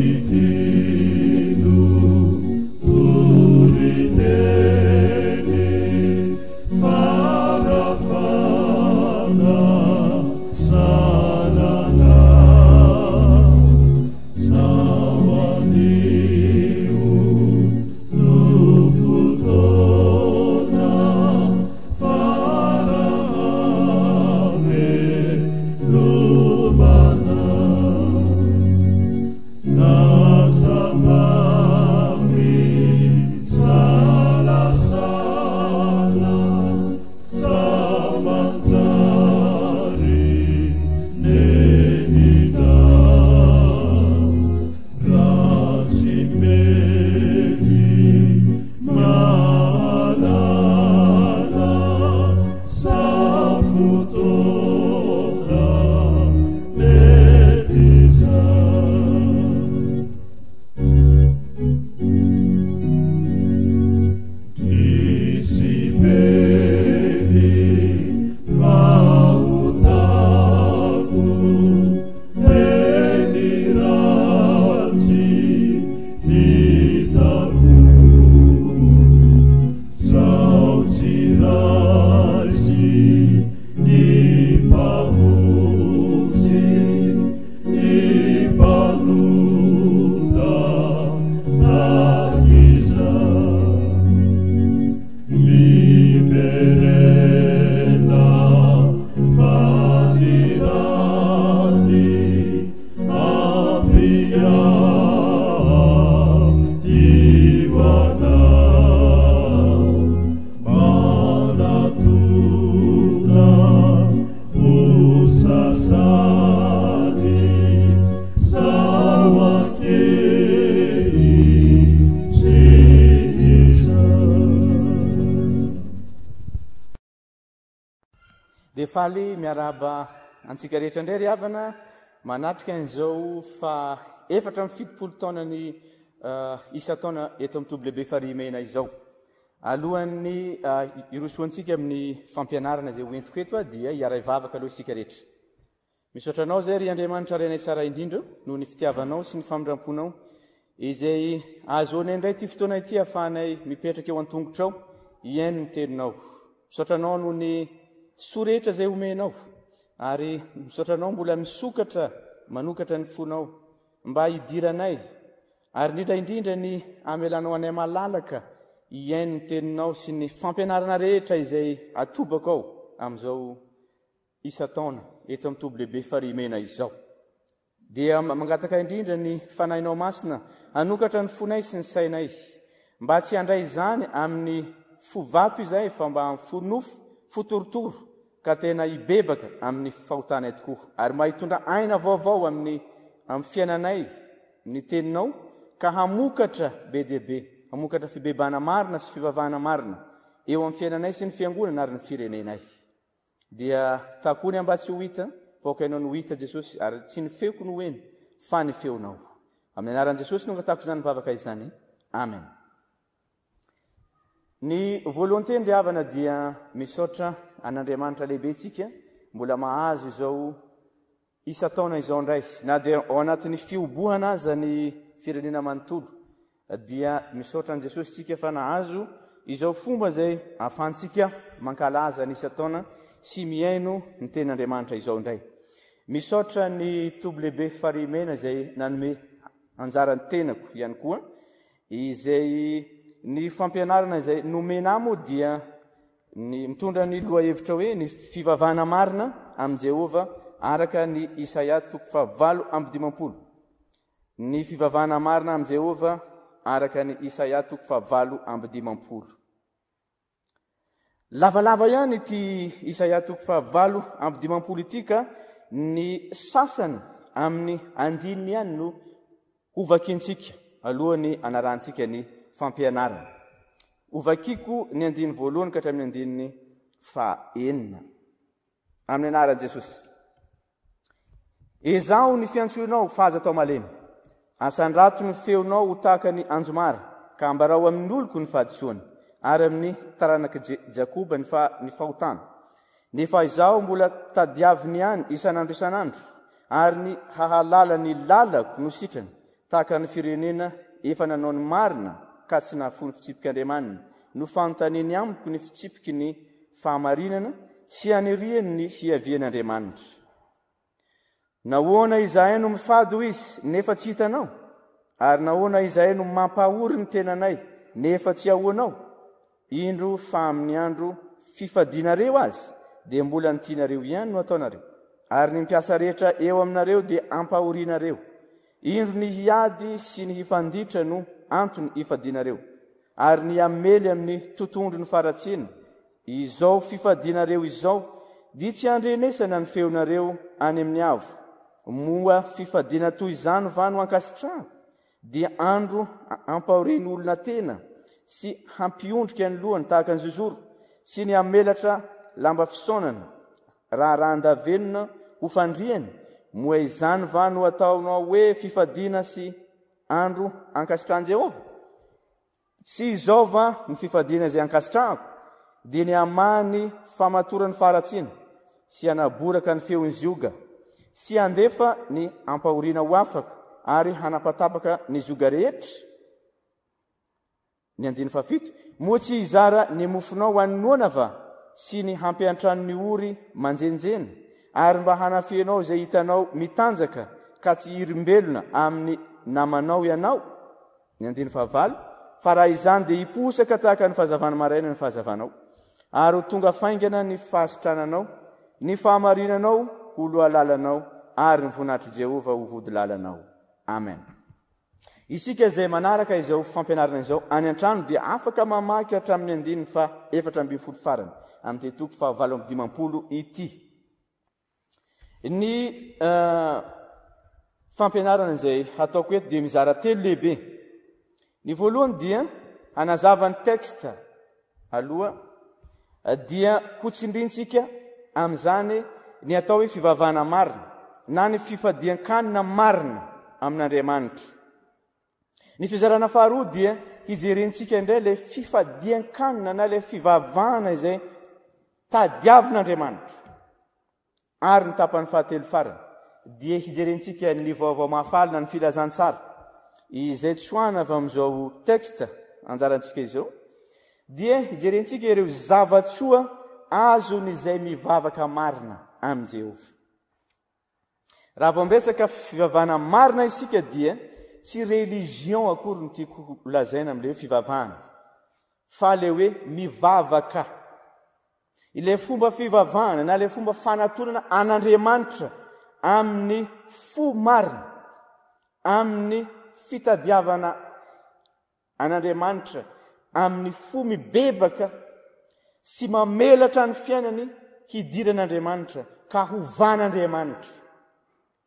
ity no toriteny farafana sanana sao anio no fotoana fara-havelomana. Lasa tamim-pisalasala sao manjary nenina. Raha tsy mety mahalala sao fotoana mety izany. Dissipeny fahotako be ny ratsy vitako. Sao tsy raisin' ny Mpamonjy ny mpanota tahaka izany. Miverena fanirany ampiadiana manatona ho sasany sao ankehitriny izany. Dia faly miarahaba antsika rehetra indray ry havana manatrika an'izao fa 74 taonany isan-taona eto amin'ny toby lehibe Farihimena izao. Alohan'ny hirosoantsika amin'ny fampianarana izay hoentiko eto dia hiara-hivavaka aloha isika rehetra. Misaotra Anao izay ry Andriamanitra Rainay tsara indrindra noho ny fitiavanao sy ny famindramponao izay ahazoanay indray ity fotoana ity ahafahanay mipetraka eo an-tongotrao hihaino ny teninao. Misaotra Anao noho ny soa rehetra izay omenao ary misaotra Anao mbola misokatra manokatra ny fonao mba hidiranay ary indrindra indrindra ny amelanao anay malalaka hihaino ny teninao sy ny fampianarana rehetra izay atobako ao amin'izao isan-taona eto amin'ny toby lehibe Farihimena izao. Dia mangataka indrindra ny Fanahinao Masina hanokatra ny fonay sy ny sainay, mba tsy handray izany amin'ny fo vato izahay fa mba amin'ny fo nofo, fo torotoro, ka tena hibebaka amin'ny fahotanay tokoa, ary mba hitondra aina vaovao amin'ny amin'ny fiainanay ny Teninao, ka hamokatra be dia be, hamokatra fibebahana marina sy fivavahana marina eo amin'ny fiainanay sy ny Fiangonana ary ny firenenay. Dia takony mba tsy ho hita, fa aoka ianao no hita Jesosy, ary tsy ny feoko no heno, fa ny feonao. Amin'ny anaran'i Jesosy no angatahako izany vavaka izany. Amen. Ny voalohan-teny ry havana dia misaotra an'Andriamanitra lehibe tsika mbola mahazo izao Isan-taona izao indray, na dia ao anatin'ny fihobohana aza ny firenena manontolo, dia misaotra an'i Jesosy isika fa nahazo izao fomba izay ahafahantsika mankalaza ny isan-taona sy mihaino ny tenin'Andriamanitra izao indray. Misaotra ny Toby Lehibe Farihimena izay nanome anjara ny tenako ihany koa, izay ny fampianarana izay nomena ahy moa dia Ny mitondra ny lohahevitra hoe Ny fivavahana marina amin'i Jehovah araka ny Isaia toko faha-58. Ny fivavahana marina amin'i Jehovah araka ny Isaia toko faha-58. Lavalava ihany ity Isaia toko faha-58 ity ka ny sasany amin'ny andininy ihany no Hovakintsika alohan'ny hanarahantsika ny fampianarana. Hovakiko ny andininy voalohany ka hatramin'ny andininy fahenina. Amin'ny anaran'i Jesosy. Ezaho ny fiantsoanao fa aza atao malemy. Asandrato ny feonao ho tahaka ny anjomara, ka ambarao amin'ny oloko ny fahadisoany, ary amin'ny taranak'i Jakoba ny fahotana. Nefa izaho mbola tadiaviny ihany isan'andro isan'andro, ary ny hahalala ny lalako no sitrany. Tahaka ny firenena efa nanao ny marina ka tsy nahafoy ny fitsipik'Andriamaniny, no fanontaniany amiko ny fitsipiky ny fahamarinana sy aniriany ny hiavian'Andriamanitra. Nahoana izahay no mifady, hoy izy, nefa tsy hitanao? Ary nahoana izahay no mampahory ny tenanay, nefa tsy ahoanao? Indro fa amin'ny andro fifadianareo azy, dia mbola ny tianareo ihany no ataonareo, ary ny mpiasa rehetra eo aminareo dia ampahorianareo. Indro ny hiady sy ny hifanditra no antony ifadianareo, ary ny hamely amin'ny totohondry ny faharatsiana. Izao fifadianareo izao dia tsy handrenesana ny feonareo any amin'ny avo. Moa fifadiana toy izany va no ankasitrahako? Dia andro hampahorian'ny olona tena sy hampiondrika ny lohany tahaka ny zozoro sy ny hamelatra lamba fisaonana raharahan-davenona ho fandriany, moa izany va no ataonao hoe fifadiana sy andro ankasitrahan'i Jehovah? Tsy izao va ny fifadiana izay ankasitrahako, dia ny hamaha ny famatoran'ny faharatsiana, sy hanaboraka ny feon'ny zioga, sy handefa ny ampahoriana ho afaka, ary hanapatapaka ny zioga rehetra? Ny andininy fahafito, Moa tsy hizara ny mofonao ho an'ny noana va, sy ny hampiantrano ny ory manjenjena, ary mba hanafenao izay hitanao mitanjaka ka tsy hirimbelona amin'ny namanao ianao? Ny andininy fahavalo, Fa raha izany dia hiposaka tahaka ny fahazavan'ny maraina ny fahazavanao, ary ho tonga faingana ny fahasitrananao, ny fahamarinanao ho lohalalanao, ary ny voninahitr'i Jehovah ho vodilalanao. Amen. Isika izay manaraka izao fampianarana izao any an-trano dia afaka mamaky hatramin'ny andininy faha 14 farany amin'ity toko faha 58 ity. Ny fampianarana izay hataoko eto dia mizara telo lehibe. Ny voalohany dia hanazava ny texte aloha dia hotsindrintsika amin'izany ny atao hoe fivavahana marina na ny fifadian-kanina marina amin'Andriamanitra. Ny fizarana faharoa dia hijerentsika indray ilay fifadian-kanina na ilay fivavahana izay tadiavin'Andriamanitra. Ary ny tapany fahatelo farany dia hijerentsika ny vaovao mahafaly na ny filazantsara izay tsoahana avy amin'izao texte anjarantsika izao dia hijerentsika ireo zava-tsoa azon'izay mivavaka marina amin'i Jehovah. Raha vao miresaka fivavahana marina isika dia tsy religion akory no tiako lazaina amin'ilay hoe fivavahana fa ilay hoe mivavaka. Ilay fomba fivavahana na ilay fomba fanatonana an'Andriamanitra amin'ny fo marina, amin'ny fitadiavana an'Andriamanitra amin'ny fo mibebaka sy mamelatra ny fiainany hidiran'Andriamanitra ka hovan'Andriamanitra.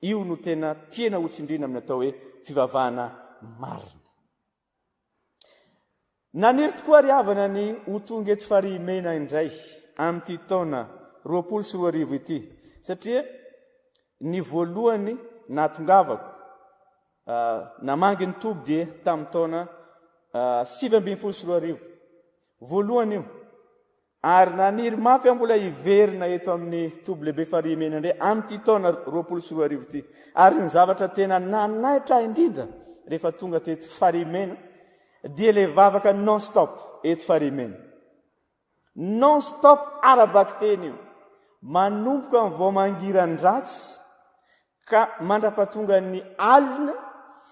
Io no tena tiana hotsindriana amin'ny atao hoe fivavahana marina. Naniry tokoa ry havana ny ho tonga eto Farihimena indray amin'ity taona 2020 ity satria ny voalohany nahatongavako Namangy ny toby dia tamin'ny taona 2019. Voalohany io. Ary naniry mafy aho mbola hiverina eto amin'ny toby lehibe Farihimena indray amin'ity taona 2020 ity. Ary ny zavatra tena nanaitra ahy indrindra rehefa tonga teto Farihimena dia ilay vavaka non stop eto Farihimena. Non stop ara-bakiteny io. Manomboka amin'ny vao mangiran-dratsy ka mandra-pahatongan'ny alina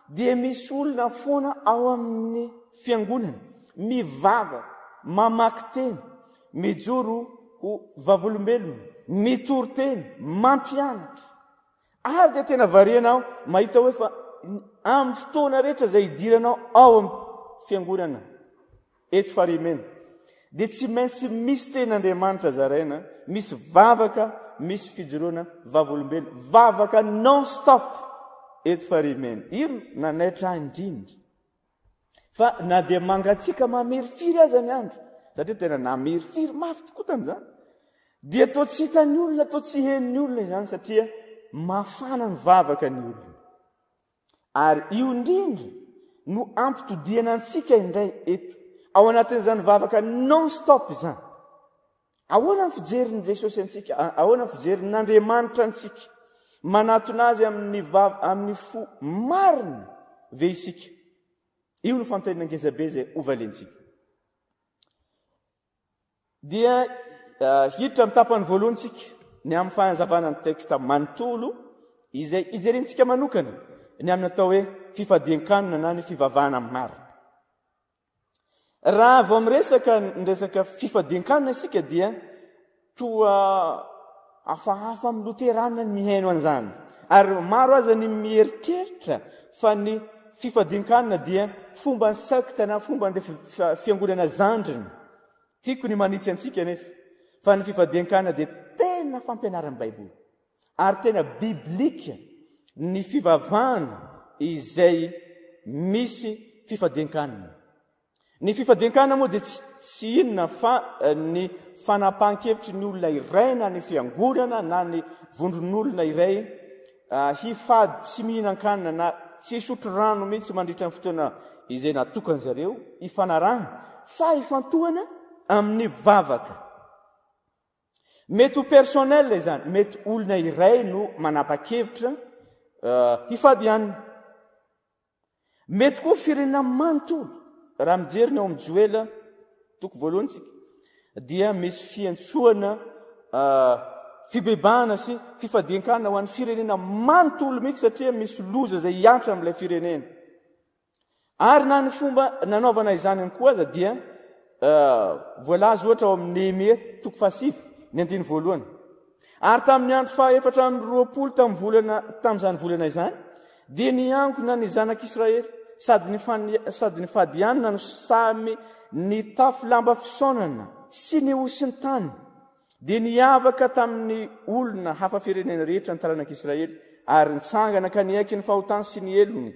dia misy olona foana ao amin'ny fiangonana mivavaka, mamaky teny, mijoro ho vavolombelona, mitory teny, mampianatra. Ary dia tena variana aho mahita hoe fa amin'ny fotoana rehetra izay idiranao ao amin'ny fiangonana eto Farihimena dia tsy maintsy misy tenin'Andriamanitra zaraina, misy vavaka, misy fijoroana vavolombelona, vavaka non stop eto Farihimena. Io no nanaitra ahy indrindra. Fa na dia mangatsiaka mamirifiry aza ny andro, satria tena namirifiry mafy tokoa tamin'izany, dia toa tsy hitan'ny olona, toa tsy henon'ny olona izany satria mafana ny vavaka ny olona. Ary io indrindra no ampitodihana antsika indray eto, ao anatin'izany vavaka non stop izany. Ahoana ny fijerin'i Jesosy antsika? Ahoana ny fijerin'Andriamanitra antsika? Manatona azy amin'ny vava, amin'ny fo marina. ve isika? Io no fanontaniana ngezabe izay hovaliantsika. Dia hiditra amin'ny tapany voalohany tsika, ny amin'ny fanazavana ny teksta manontolo izay hijerentsika manokana ny amin'ny atao hoe fifadian-kanina na ny fivavahana marina. Raha vao miresaka ny resaka fifadian-kanina isika dia toa hafahafa amin'ny loterana ny mihaino an'izany. Ary maro aza ny mieritreritra fa ny fifadian-kanina dia fomban'ny sekta na fomban'ireo fiangonana zandriny. Tiako ny manitsy antsika anefa fa ny fifadian-kanina dia tena fampianaran'ny Baiboly. Ary tena biblika ny fivavahana izay misy fifadian-kanina. Ny fifadian-kanina moa dia tsy inona fa ny fanapahan-kevitry ny olona iray na ny fiangonana na ny vondron'olona iray hifady tsy mihinan-kanina na tsy hisotro rano mihitsy mandritra ny fotoana izay natokan zareo hifanarahana fa hifantohana amin'ny vavaka. Mety ho personnel izany, mety olona iray no manapa-kevitra hifady hanina. Mety koa firenena manontolo. Raha mijery ny ao amin'ny Joela toko voalohany tsika dia misy fiantsoana fibebahana sy fifadian-kanina ho an'ny firenena manontolo mihitsy satria misy loza izay hihatra amin'ilay firenena. Ary na ny fomba nanaovana izany ihany koa aza dia voalaza ohatra ao amin'ny Nehemia toko fahasivy ny andiny voalohany. Ary tamin'ny andro faha-24 tamin'ny volana tamin'izany volana izany dia niangona ny zanak'Israely sady nifan- sady nifadianina no samy nitafy lamba fisaonana sy nihosin-tany. Dia niavaka tamin'ny olona hafa firenena rehetra ny taranak'Israely ary nitsangana ka niaiky ny fahotany sy ny helony,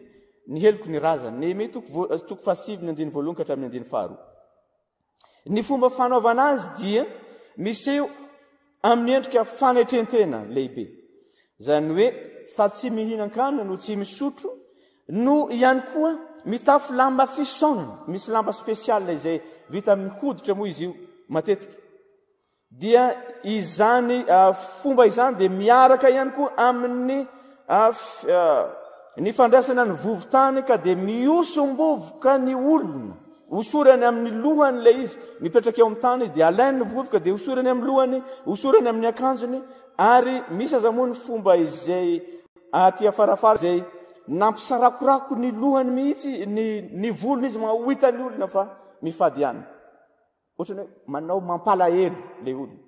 ny heloky ny razany. Nehemia toko voa- toko fahasivy ny andininy voalohany ka hatramin'ny andininy faharoa. Ny fomba fanaovana azy dia miseho amin'ny endrika fanetren-tena lehibe. Izany hoe sady tsy mihinan-kanina no tsy misotro no ihany koa mitafy lamba fisaonana. Misy lamba spécial izay vita amin'ny hoditra moa izy io matetika. Dia izany fomba izany dia miaraka ihany koa amin'ny ny fandraisana ny vovon-tany ka dia mihosom-bovoka ny olona. Hosorany amin'ny lohany ilay izy, mipetraka eo amin'ny tany izy dia alainy ny vovoka dia hosorany amin'ny lohany, hosorany amin'ny akanjony ary misy aza moa ny fomba izay aty afarafara izay nampisarakorako ny lohany mihitsy ny ny volony izy ma ho hitan'ny olona fa mifady ihany. Ohatran'ny hoe manao mampalahelo ilay olona.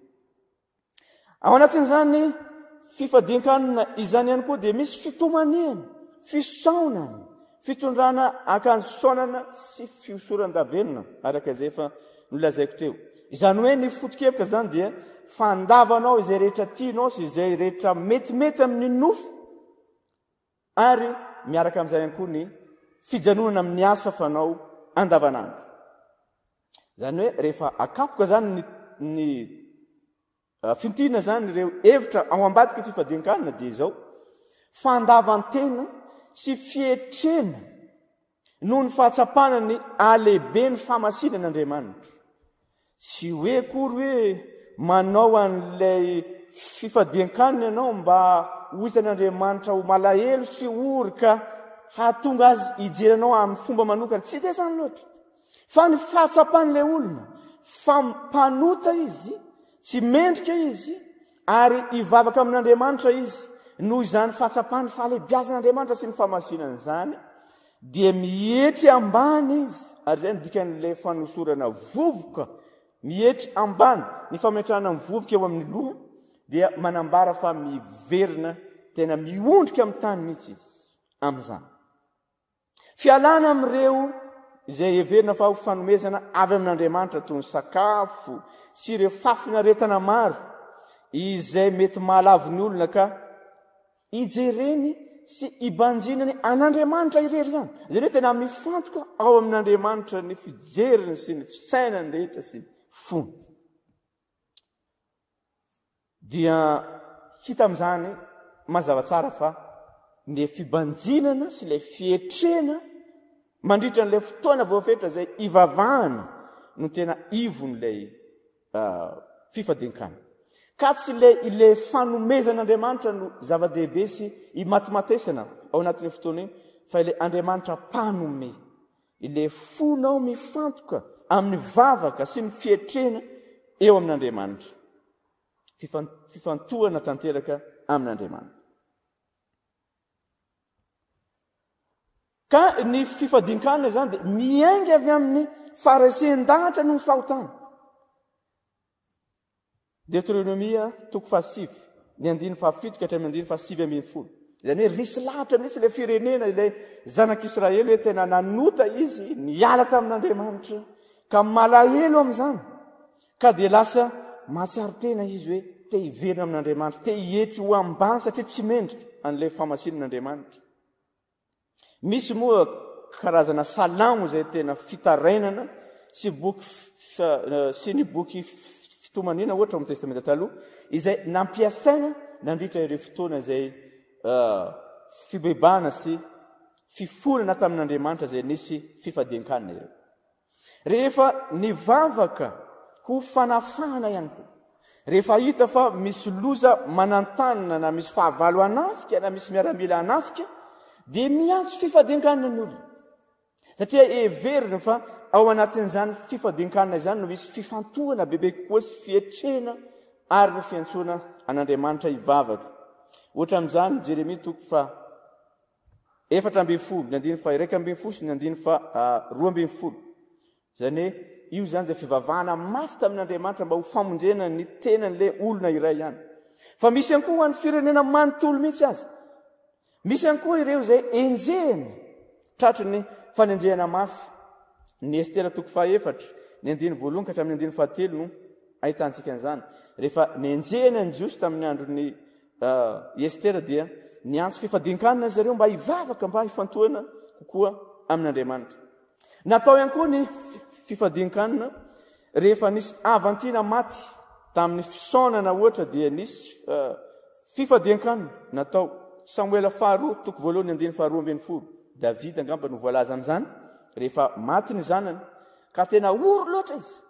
Ao anatin'izany fifadian-kanina izany ihany koa dia misy fitomaniana, fisaonana, fitondrana akanjo fisaonana sy fihosoran-davenona araka izay efa nolazaiko teo. Izany hoe ny foto-kevitra izany dia fandavanao izay rehetra tianao sy izay rehetra metimety amin'ny nofo ary miaraka amin'izay ihany koa ny fijanonana amin'ny asa fanao andavanandro. Izany hoe rehefa akapoka izany ny, ny eh, fintina izany ireo hevitra ao ambadika ny fifadian-kanina dia izao, fandavan-tena sy fietrena Noho ny fahatsapana ny halehiben'ny fahamasinan'Andriamanitra. Tsy hoe akory hoe manao an'ilay fifadian-kanina ianao mba ho hitan'Andriamanitra ho malahelo sy ory ka hahatonga azy hijery anao amin'ny fomba manokana. Tsy dia izany loatra. Fa ny fahatsapan'ilay olona fa mpanota izy, tsy mendrika izy, Ary hivavaka amin'Andriamanitra izy. Noho izany fahatsapany fahalehibiazan'Andriamanitra sy ny fahamasinany izany, dia mietry ambany izy. Ary izay no dikan'ilay fanosorana vovoka, mietry ambany. Ny fametrahana ny vovoka eo amin'ny loha dia manambara fa miverina, tena miondrika amin'ny tany mihitsy izy amin'izany. Fialana amin'ireo izay heverina fa ho fanomezana avy amin'Andriamanitra toy ny sakafo sy ireo fahafinaretana maro izay mety mahalavo ny olona ka ijereny sy ibanjinany an'Andriamanitra irery ihany. Izany hoe tena mifantoka ao amin'Andriamanitra ny fijeriny sy ny fisainany rehetra sy ny fony. Dia hita amin'izany mazava tsara fa ny fibanjinana sy ilay fietrena mandritra an'ilay fotoana voafetra izay ivavahana no tena ivon'ilay ah, fifadian-kanina. Ka tsy ilay ilay fanomezan'Andriamanitra no zava-dehibe sy imatimatesana ao anatin'io fotoana io. fa ilay Andriamanitra mpanome. Ilay fonao mifantoka amin'ny vavaka sy ny fietrena eo amin'Andriamanitra. Fifantohana tanteraka amin'Andriamanitra. Ka ny fifadian-kanina izany dia miainga avy amin'ny faharesen-dahatra noho ny fahotana. Deoteronomia toko fahasivy, ny andininy fahafito ka hatramin'ny andininy fahasivy ambin'ny folo. Izany hoe resy lahatra mihitsy ilay firenena, ilay zanak'Israely hoe tena nanota izy, niala tamin'Andriamanitra, ka malahelo amin'izany. Ka dia lasa mahatsiaro tena izy hoe te hiverina amin'Andriamanitra, te hietry ho ambany satria tsy mendrika an'ilay fahamasinan'Andriamanitra. Misy moa karazana salamo izay tena fitarainana sy boky sy ny boky fitomaniana ohatra ao amin'ny Testamenta Taloha izay nampiasaina nandritra ireo fotoana izay fibebahana sy fifonana tamin'Andriamanitra izay nisy fifadian-kanina ireo. Rehefa nivavaka ho fanafahana ihany koa. Rehefa hita fa misy loza manantanina na misy fahavalo hanafika na misy miaramila hanafika dia miantso fifadian-kanina ny olona. Satria heveriny fa ao anatin'izany fifadian-kanina izany no misy fifantohana bebe kokoa sy fietrena ary ny fiantsoana an'Andriamanitra hivavaka. Ohatra amin'izany Jeremia toko fa 14, ny andininy faha-11 sy ny andininy faha-12. Izany hoe io izany dia fivavahana mafy tamin'Andriamanitra mba ho famonjena ny tenan'ilay olona iray ihany. Fa misy ihany koa ho an'ny firenena manontolo mihitsy aza. Misy ihany koa ireo izay enjehina, tratry ny fanenjehana mafy. Ny Estera toko fahaefatra, ny andininy voalohany ka hatramin'ny andininy fahatelo no ahitantsika an'izany. Rehefa nenjehina ny Jiosy tamin'ny andron'ny I Estera dia niantso fifadian-kanina izy ireo mba hivavaka mba hifantohana kokoa amin'Andriamanitra. Natao ihany koa ny fifadian-kanina rehefa nisy havan-tiana maty tamin'ny fisaonana ohatra dia nisy fifadian-kanina natao. Samoela faharoa toko voalohany andininy faharoa ambin'ny folo. Davida angamba no voalaza amin'izany rehefa maty ny zanany ka tena ory loatra izy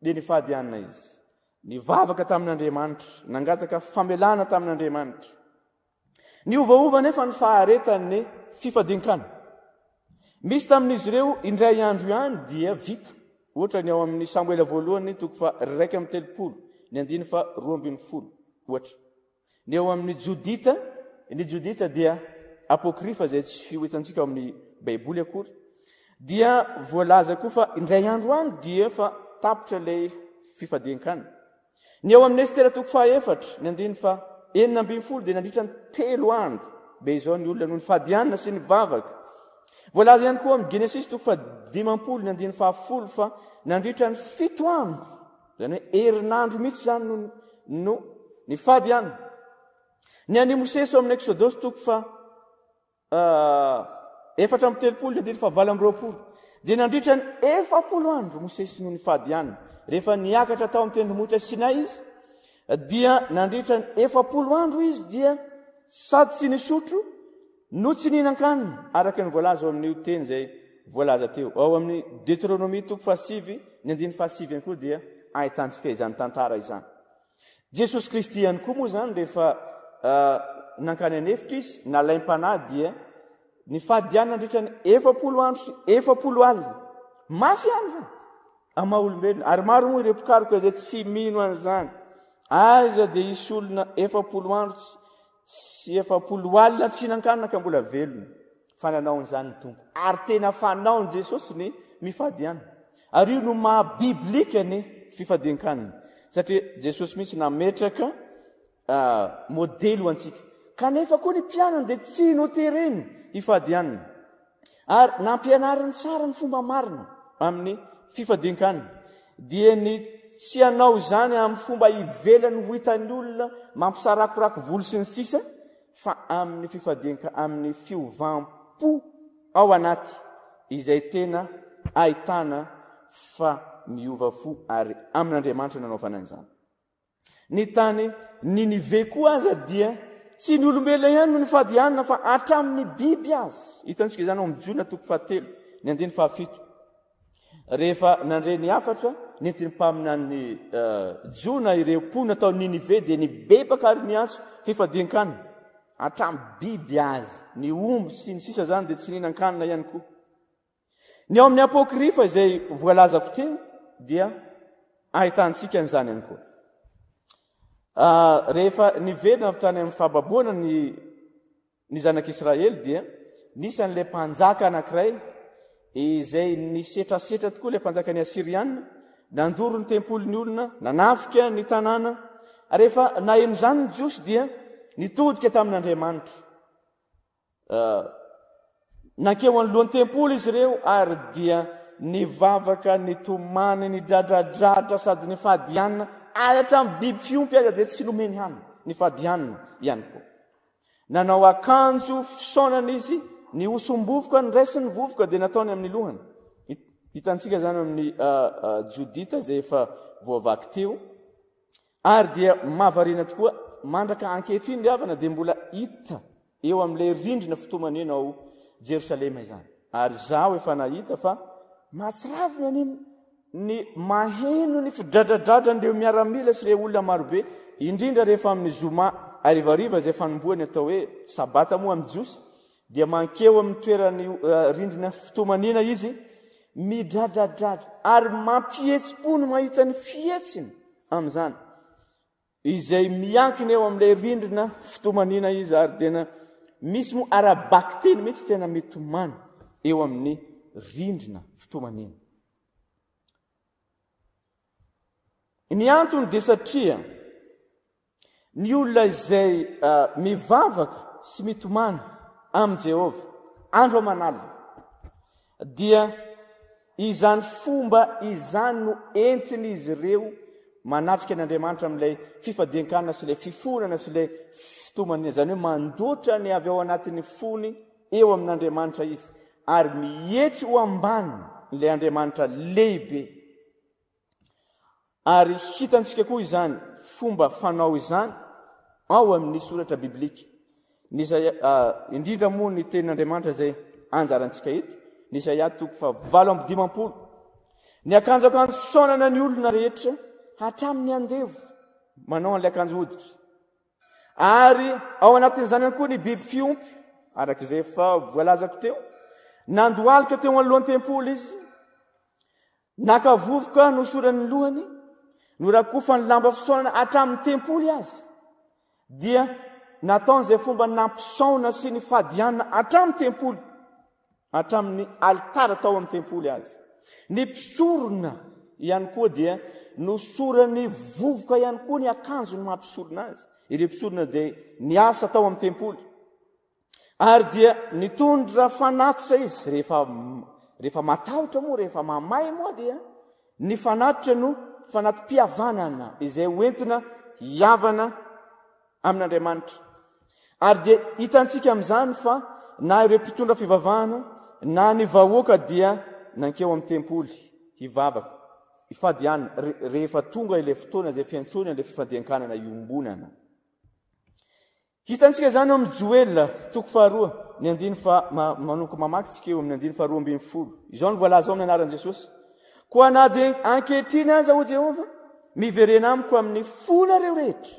dia nifady hanina izy. Nivavaka tamin'Andriamanitra, nangataka famelana tamin'Andriamanitra. Niovaova anefa ny faharetan'ny fifadian-kanina. Misy tamin'izy ireo indray andro ihany dia vita. Ohatra ny ao amin'ny Samoela voalohany toko faha 31, ny andininy faha 12 ohatra. Ny ao amin'ny Jodita, ny Jodita dia apokrifa izay tsy ho hitantsika ao amin'ny Baiboly akory, dia voalaza koa fa indray andro any dia efa tapitra ilay fifadian-kanina. Ny ao amin'ny Estera toko fahaefatra, ny andininy faha 16 dia nandritra ny telo andro be izao ny olona no nifadianina sy nivavaka. Voalaza ihany koa amin'ny Genesisy toko faha 50 ny andininy faha folo fa nandritra ny fito andro Izany hoe herinandro mihitsy izany no no nifady ihany. Ny an'i Mosesy ao amin'ny Eksodosy toko fa 34 ny andininy faha 28 dia nandritra ny 40 andro Mosesy no nifady ihany. Rehefa niakatra tao amin'ny tendrombohitra Sinay izy dia nandritra ny 40 andro izy dia sady tsy nisotro No tsy nihinan-kanina, araka ny voalaza ao amin'io teny izay voalaza teo. Ao amin'ny Deteronomia toko fahasivy, ny andininy fahasivy ihany koa dia ahitantsika izany tantara izany. Jesosy Kristy ihany koa moa izany rehefa nankany an'efitra izy, nalaim-panahy dia nifady ihany nandritra ny 40 andro sy 40 alina. Mafy ihany izany amin'ny maha olombelona. Ary maro moa ireo mpikaroka izay tsy mino an'izany. Aiza dia hisy olona 40 andro sy 40 alina tsy hihinan-kanina ka mbola velona. Fa nanao an'izany ny Tompo. Ary tena fanaon'i Jesosy ny mifady hanina. Ary io no maha biblika ny fifadian-kanina. Satria Jesosy mihitsy nametraka modely ho antsika. Kanefa koa ny mpianany dia tsy notereny hifady hanina. Ary nampianariny tsara ny fomba marina amin'ny fifadian-kanina, dia ny tsy hanao izany amin'ny fomba ivelany ho hitan'ny olona mampisarakorako volo sy ny sisa, fa amin'ny fifadian-ka amin'ny fiovam-po ao anaty izay tena ahitana fa miova fo ary amin'Andriamanitra no anaovana an'izany. Ny tany Ninive koa aza dia tsy ny olombelona ihany no nifady hanina fa hatramin'ny biby aza. Hitantsika izany ao amin'ny Jona toko fahatelo, ny andininy fahafito. Rehefa nandre ny hafatra nentin'ny mpaminany eh, Jona ireo mponina tao Ninive dia nibebaka ary niantso fifadian-kanina. Hatramin'ny biby aza, ny omby sy ny sisa izany dia tsy nihinan-kanina ihany koa. Ny ao amin'ny Apokrifa izay voalazako teo dia ahitantsika an'izany ihany koa. Ah, rehefa niverina avy tany amin'ny fahababoana ny ny zanak'Israely dia nisy an'ilay mpanjaka anankiray izay nisetrasetra tokoa ilay mpanjakan'ny Asyriana, nandoro ny tempolin'ny olona, nanafika ny tanàna. Ary rehefa naheno izany ny Jiosy dia nitodika tamin'Andriamanitra. Eh, nankeo anoloan'ny tempoly izy ireo ary dia nivavaka, nitomany, nidradradradra sady nifady hanina, ary hatramin'ny biby fiompy aza dia tsy nomeny hanina, nifady hanina ihany koa. Nanao akanjo fisaonana izy, nihosom-bovoka, niraisiny ny vovoka dia nataony amin'ny lohany. Hitantsika izany amin'ny eh, eh, Jodita izay efa voavaky teo. Ary dia mahavariana tokoa, mandraka ankehitriny ry havana dia mbola hita eo amin'ilay rindrina fitomanena ao Jerosalema izany. Ary izaho efa nahita fa mahatsiravina ny ny maheno ny fidradradradran'ireo miaramila sy ireo olona marobe, indrindra rehefa amin'ny zoma harivariva izay fanombohany atao hoe sabata moa amin'ny Jiosy, dia mankeo amin'ny toeran'ny eh, rindrina fitomaniana izy, midradradradra ary mampihetsi-po ny mahita ny fihetsiny amin'izany. Izay miankina eo amin'ilay rindrina fitomaniana izy ary tena misy moa ara-bakiteny mihitsy tena mitomany eo amin'ny rindrina fitomaniana. Ny antony dia satria Ny olona izay mivavaka sy mitomany amin'i Jehovah andro aman'alina dia izany fomba izany no entin'izy ireo manatrika an' Andriamanitra amin'ilay fifadian-kanina sy ilay fifonana sy ilay fitomaniana, izany hoe mandoatra ny avy ao anatin'ny fony eo amin'Andriamanitra izy ary mietry ho ambany ilay Andriamanitra lehibe. Ary hitantsika koa izany fomba fanao izany ao amin'ny soratra biblika. Ny Isaia, ah, indrindra moa ny tenin'Andriamanitra izay anjarantsika eto, ny Isaia toko fa 58. Ny akanjo akanjo fisaonana ny olona rehetra hatramin'ny andevo manao an'ilay akanjo hoditra. Ary ao anatin'izany ihany koa ny biby fiompy, araka izay efa voalazako teo. Nandohalika teo anoloan'ny tempoly izy Naka vovoka nosorany ny lohany, norakofany lamba fisaonana hatramin'ny tempoly aza, dia nataony izay fomba nampisaona sy nifadianina hatramin'ny tempoly, hatramin'ny alitara tao amin'ny tempoly aza. Ny mpisorona ihany koa dia nosorany vovoka ihany koa ny akanjony maha mpisorona azy. Ireo mpisorona dia niasa tao amin'ny tempoly. Ary dia nitondra fanatitra izy, rehefa, rehefa matahotra moa, rehefa mamay moa dia ny fanatitra no fanati-pihavanana izay hoentina hihavana amin'Andriamanitra. Ary dia hitantsika amin'izany fa na ireo mpitondra fivavahana na ny vahoaka dia nankeo amin'ny tempoly hivavaka, hifady hanina, rehefa tonga ilay fotoana izay fiantsoana ilay fifadian-kanana iombonana. Hitantsika izany ao amin'ny Joela, toko faharoa, ny andiny fa manomboka mamaky tsika eo amin'ny andiny faharoa ambin'ny folo. Izao no voalaza ao amin'ny anaran'i Jesosy. Koa na dia ankehitriny aza, hoy Jehovah, miverena amiko amin'ny fonareo rehetra,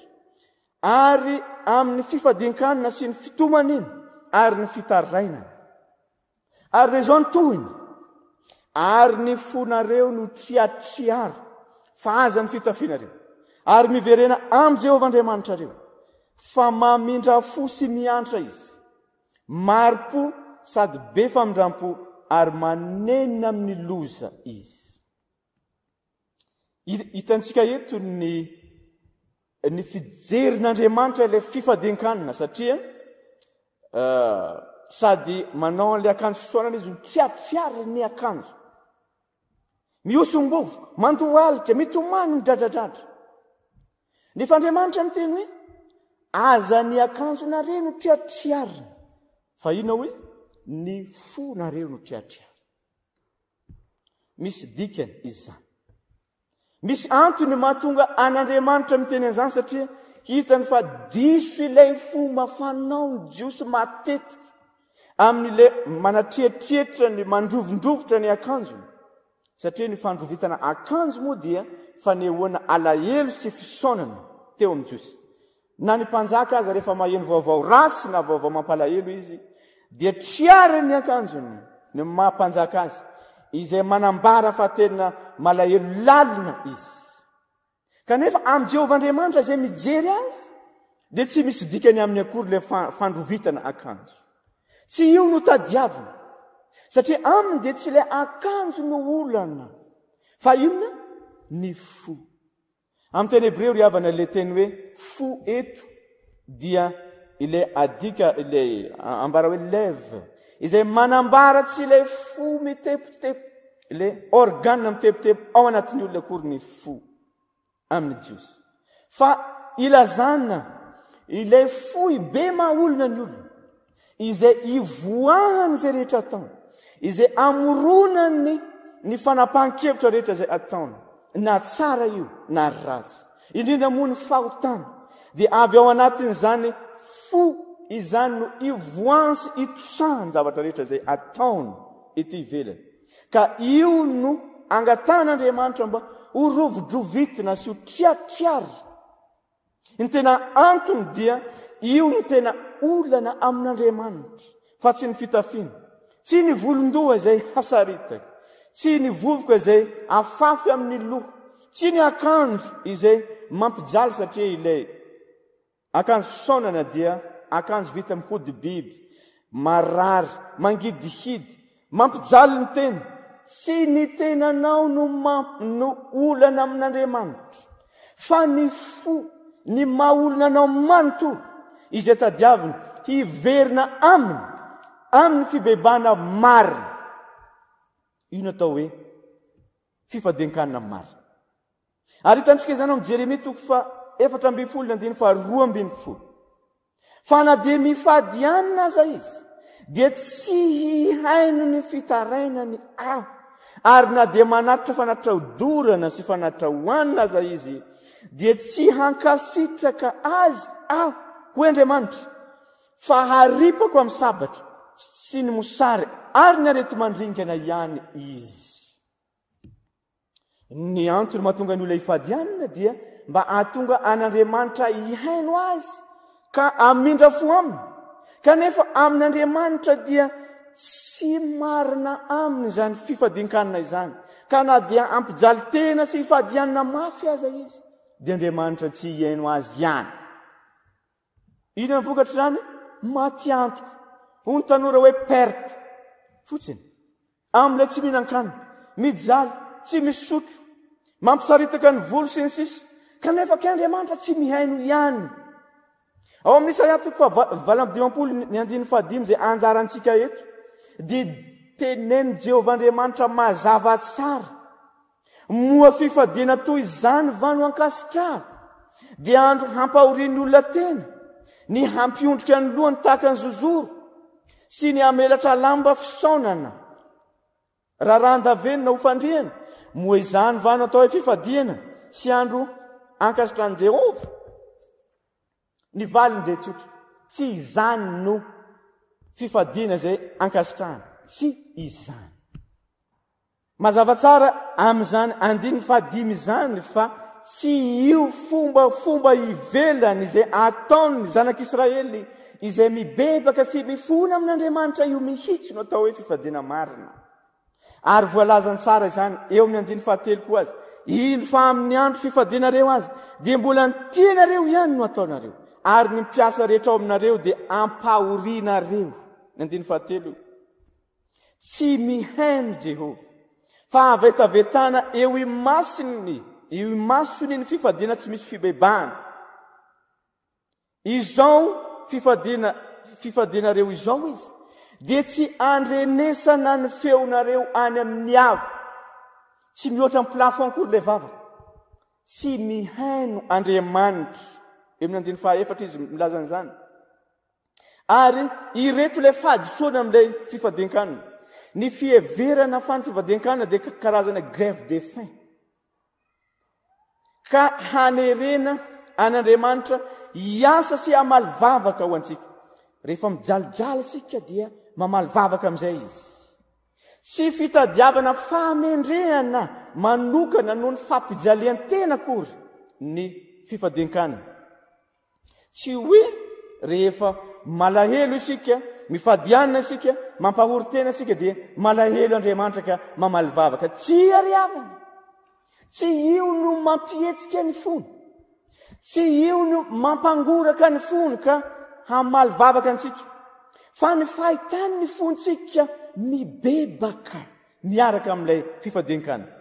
ary amin'ny fifadian-kanina sy ny fitomaniana ary ny fitarainana. Ary dia izao ny tohiny, Ary ny fonareo no triatriaro, fa aza ny fitafianareo. Ary miverena amin'i Jehovah Andriamanitrareo, fa mamindra fo sy miantra izy, mari-po sady be famindram-po ary manenina amin'ny loza izy. Hitantsika eto ny ny fijerin'Andriamanitra ilay fifadian-kanina satria eh, sady manao an'ilay akanjo fisaonana izy mitriatriary ny akanjo mihosom-bovoka mandohalika mitomany midradradradra nefa Andriamanitra miteny hoe aza ny akanjonareo no triatriarina fa inona hoe ny fonareo no triatriarina Misy dikany izany. Misy antony mahatonga an'Andriamanitra miteny an'izany satria hitany fa diso ilay fomba fanaon'ny Jiosy matetika amin'ilay manatriatrietra ny mandrovindrovitra ny akanjony. Satria ny fandrovitana akanjo moa dia fanehoana alahelo sy fisaonana teo amin'ny Jiosy. Na ny mpanjaka aza rehefa maheno vaovao ratsy na vaovao mampalahelo izy dia triariny ny akanjony, ny maha mpanjaka azy, izay manambara fa tena malahelo lalina izy. Kanefa amin'i Jehovah Andriamanitra izay mijery azy dia tsy misy dikany aminy akory ilay fandrovitana akanjo. Tsy io no tadiavina. Satria aminy dia tsy ilay akanjo no olana. Fa inona? Ny fo. Amin'ny teny hebreo ry havana ilay teny hoe fo eto dia ilay adika ilay ambara hoe lev izay manambara tsy ilay fo mitepotepo ilay organe mitepotepo ao anatin'ny olona akory ny fo amin'ny jiosy fa ilazana ilay foibe maha olona ny olona izay ivoahany izay rehetra ataony, izay amoronany ny fanapahan-kevitra rehetra izay ataony, na tsara io na ratsy. Indrindra moa ny fahotana dia avy ao anatin'izany fo izany no ivoahany sy itosahany zavatra rehetra izay ataony ety ivelany. Ka io no angatahan'Andriamanitra mba ho rovidrovitina sy ho triatriarina. Ny tena antony dia io no tena olana amin'Andriamanitra fa tsy ny fitafiana, tsy ny volon-doha izay hasaritaka, tsy ny vovoka izay afafy amin'ny loha, tsy ny akanjo izay mampijaly satria ilay akanjo fisaonana dia akanjo vita amin'ny hodi-biby, marary, mangidihidy, Mampijaly ny tena. Tsy ny tenanao no mamp no olana amin'Andriamanitra, fa ny fo, ny maha olona anao manontolo, izay tadiaviny hiverina aminy, amin'ny fibebahana marina. Io no atao hoe fifadian-kanina marina. Ary hitantsika izany ao amin'ny Jeremia toko faha 14 ny andininy faha 12. Fa na dia mifady hanina aza izy, dia tsy hihaino ny fitarainany aho. Ary na dia manatitra fanatitra hodorana sy fanatitra hohanina aza izy, dia tsy hankasitraka azy aho, hoy Andriamanitra, fa haripako amin'ny sabatra sy ny mosary ary ny areti-mandringana ihany izy. Ny antony mahatonga ny olona hifady hanina dia mba hahatonga an'Andriamanitra hihaino azy ka hamindra fo aminy. Kanefa amin'Andriamanitra dia tsy marina aminy izany fifadian-kanina izany. Ka na dia hampijaly tena sy hifady hanina mafy aza izy, dia Andriamanitra tsy hihaino azy ihany. Inona ny vokatr'izany? Maty antoka. Hoy ny tanora hoe perte fotsiny. Amin'ilay tsy mihinan-kanina, mijaly, tsy misotro, mampisaritaka ny volo sy ny sisa Kanefa kay Andriamanitra tsy mihaino ihany. Ao amin'ny Isaia toko faha-58 ny andininy fahadimy izay anjarantsika eto dia tenenin'i Jehovah Andriamanitra mazava tsara. Moa fifadiana toy izany va no ankasitrahako? Dia andro hampahorian'ny olona tena, ny hampiondrika ny lohany tahaka ny zozoro, sy ny hamelatra lamba fisaonana, raharahan-davenona ho fandriana. Moa izany va no atao hoe fifadiana sy andro ankasitrahan'i Jehovah? Ny valiny dia tsotra, tsy izany no fifadiana izay ankasitrahana. Tsy izany. Mazava tsara amin'izany andininy fahadimy izany fa tsy io fombafomba ivelany izay ataon'ny zanak'Israely izay mibebaka sy mifona amin'Andriamanitra io mihitsy no atao hoe fifadiana marina. Ary voalazany tsara izany eo amin'ny andininy fahatelo koa aza. Indro fa amin'ny andro fifadianareo aza dia mbola ny tianareo ihany no ataonareo, ary ny mpiasa rehetra ao aminareo dia ampahorianareo. Ny andininy fahatelo io. Tsy mihaino Jehovah, fa havetavetana eo imasony, eo imasony ny fifadiana tsy misy fibebahana. Izao fifadiana, fifadianareo izao izy, dia tsy andrenesana ny feonareo any amin'ny avo. Tsy mihoatra amin'ny plafond akory ilay vavaka. Tsy mihaino Andriamanitra. Eo amin'ny andininy fahaefatra izy milaza an'izany. Ary ireto ilay fahadisoana amin'ilay fifadian-kanina. Ny fiheverana fa ny fifadian-kanina dia karazana grève de faim. Ka hanerena an'Andriamanitra hiasa sy hamaly vavaka ho antsika. Rehefa mijalijaly isika dia mamaly vavaka amin'izay izy. Tsy fitadiavana fahamendrehana manokana noho ny fampijalian-tena akory ny fifadian-kanina. Tsy hoe rehefa malahelo isika, mifady hanina isika, mampahory tena isika dia malahelo Andriamanitra ka mamaly vavaka. Tsia ry havana! Tsy io no mampihetsika ny fony. Tsy io no mampangoraka ny fony ka hamaly vavaka antsika. Fa ny fahitany ny fontsika mibebaka miaraka amin'ilay fifadian-kanina.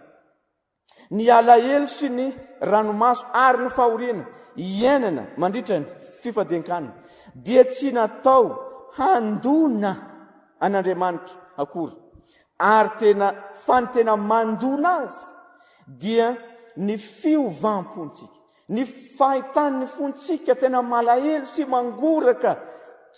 Ny alahelo sy ny ranomaso ary ny fahoriana iainana mandritra ny fifadian-kanina dia tsy natao handona an'Andriamanitra akory, ary tena fa ny tena mandona azy dia ny fiovam-pontsika, ny fahitan'ny fontsika tena malahelo sy mangoraka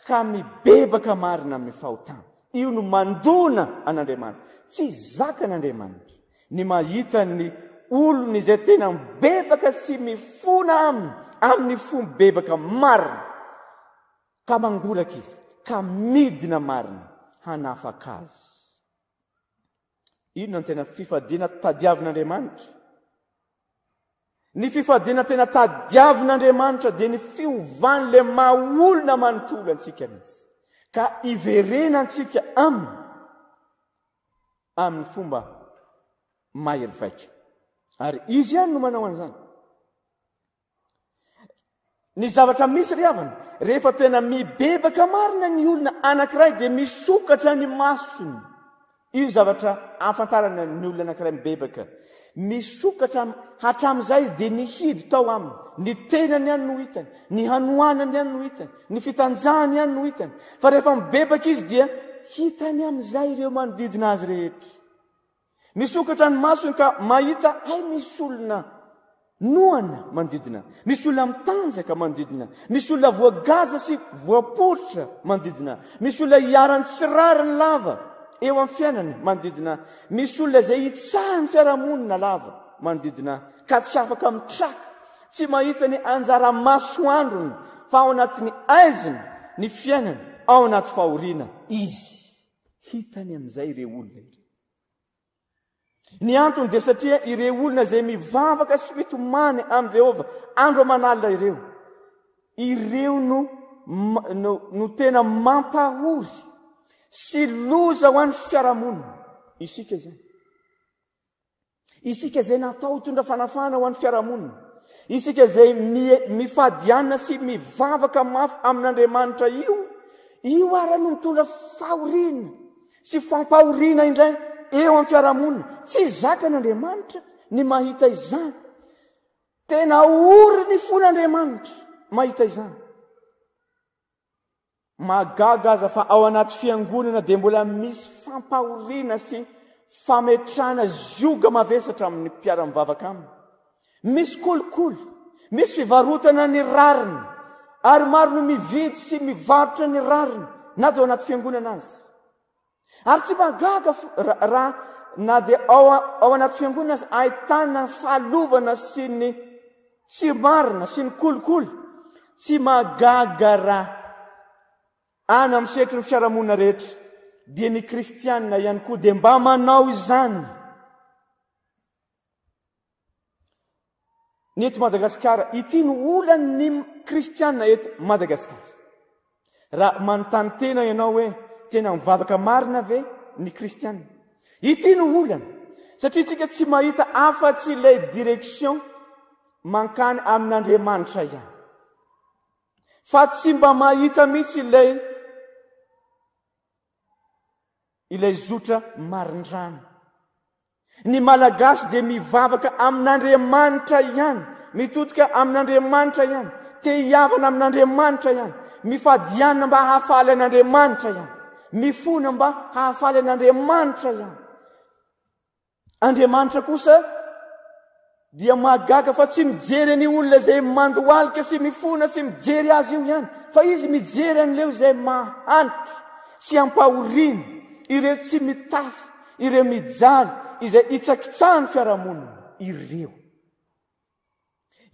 ka mibebaka marina amin'ny fahotana. Io no mandona an'Andriamanitra. Tsy zakan'Andriamanitra ny mahita ny olony izay tena mibebaka sy mifona aminy amin'ny fo mibebaka marina, ka mangoraka izy, ka midina marina hanafaka azy. Inona no tena fifadiana tadiavin'Andriamanitra? Ny fifadiana tena tadiavin'Andriamanitra dia ny fiovan'ilay maha olona manontolo antsika mihitsy, ka hiverenantsika aminy amin'ny fomba mahery vaika. Ary izy ihany no manao an'izany. Ny zavatra misy ry havana, rehefa tena mibebaka marina ny olona anankiray dia misokatra ny masony. Io zavatra ahafantarana ny olona anankiray mibebaka. Misokatra hatramin'izay izy dia nihidy tao aminy. Ny tenany ihany no hitany, ny hanoanany ihany no hitany, ny fitanjahany ihany no hitany. Fa rehefa mibebaka izy dia hitany amin'izay ireo manodidina azy rehetra. Misokatra ny masony ka mahita hay misy olona noana manodidina, misy olona mitanjaka manodidina, misy olona voagaja sy voaporitra manodidina, misy olona iharan'ny tsy rariny lava eo amin'ny fiainany manodidina, misy olona izay hitsahan'ny fiarahamonina lava manodidina ka tsy afaka mitraka, tsy mahita ny anjara masoandrony fa ao anatin'ny aizina ny fiainany, ao anaty fahoriana izy. Hitany amin'izay ireo olona ireo. Ny antony dia satria ireo olona izay mivavaka sy mitomany amin'i Jehovah andro aman'alina ireo, ireo no, no, no tena mampahory sy loza ho an'ny fiarahamonina. Isika izany. Isika izay natao hitondra fanafahana ho an'ny fiarahamonina. Isika izay mifadianina sy mivavaka mafy amin'Andriamanitra io, io ara no mitondra fahoriana sy fampahoriana indray eo amin'ny fiarahamonina. Tsy zakan'Andriamanitra ny mahita izany. Tena ory ny fon'Andriamanitra mahita izany. Mahagaga aza fa ao anaty fiangonana dia mbola misy fampahoriana sy fametrahana zioga mavesatra amin'ny mpiara-mivavaka aminy. Misy kolikoly, misy fivarotana ny rariny, ary maro no mividy sy mivarotra ny rariny na dia ao anaty fiangonana aza. Ary tsy mahagaga raha na dia ao ao anaty fiangonana aza ahitana ny fahalovana sy ny tsy marina sy ny kolikoly. Tsy mahagaga raha any amin'ny sehatry ny fiarahamonina rehetra dia ny kristianina ihany koa dia mba manao izany. Ny eto Madagasikara, ity no olan'ny kristiana eto Madagasikara. Raha manontany tena ianao hoe tena mivavaka marina ve ny kristiana? Ity no olana. Satria tsika tsy mahita afa-tsy ilay direction mankany amin'Andriamanitra ihany. Fa tsy mba mahita mihitsy ilay ilay zotra marindrano. Ny Malagasy dia mivavaka amin'Andriamanitra ihany, mitodika amin'Andriamanitra ihany, te hihavana amin'Andriamanitra ihany, mifadianina mba hahafaly an'Andriamanitra ihany, mifona mba hahafaly an'Andriamanitra ihany. Andriamanitra kosa dia mahagaga fa tsy mijery ny olona izay mandohalika sy mifona sy mijery azy io ihany, fa izy mijery an'ireo izay mahantra sy ampahoriana, ireo tsy mitafy, ireo mijaly, izay hitsakitsahan'ny fiarahamonina, ireo.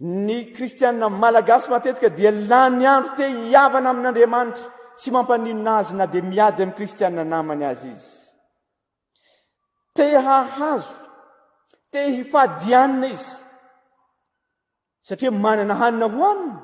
Ny kristianina malagasy matetika dia lany andro te hihavana amin'Andriamanitra, tsy mampaninona azy na dia miady amin'ny kristianina namany aza izy. Te hahazo, te hifady hanina izy, satria manana hanina hohanina.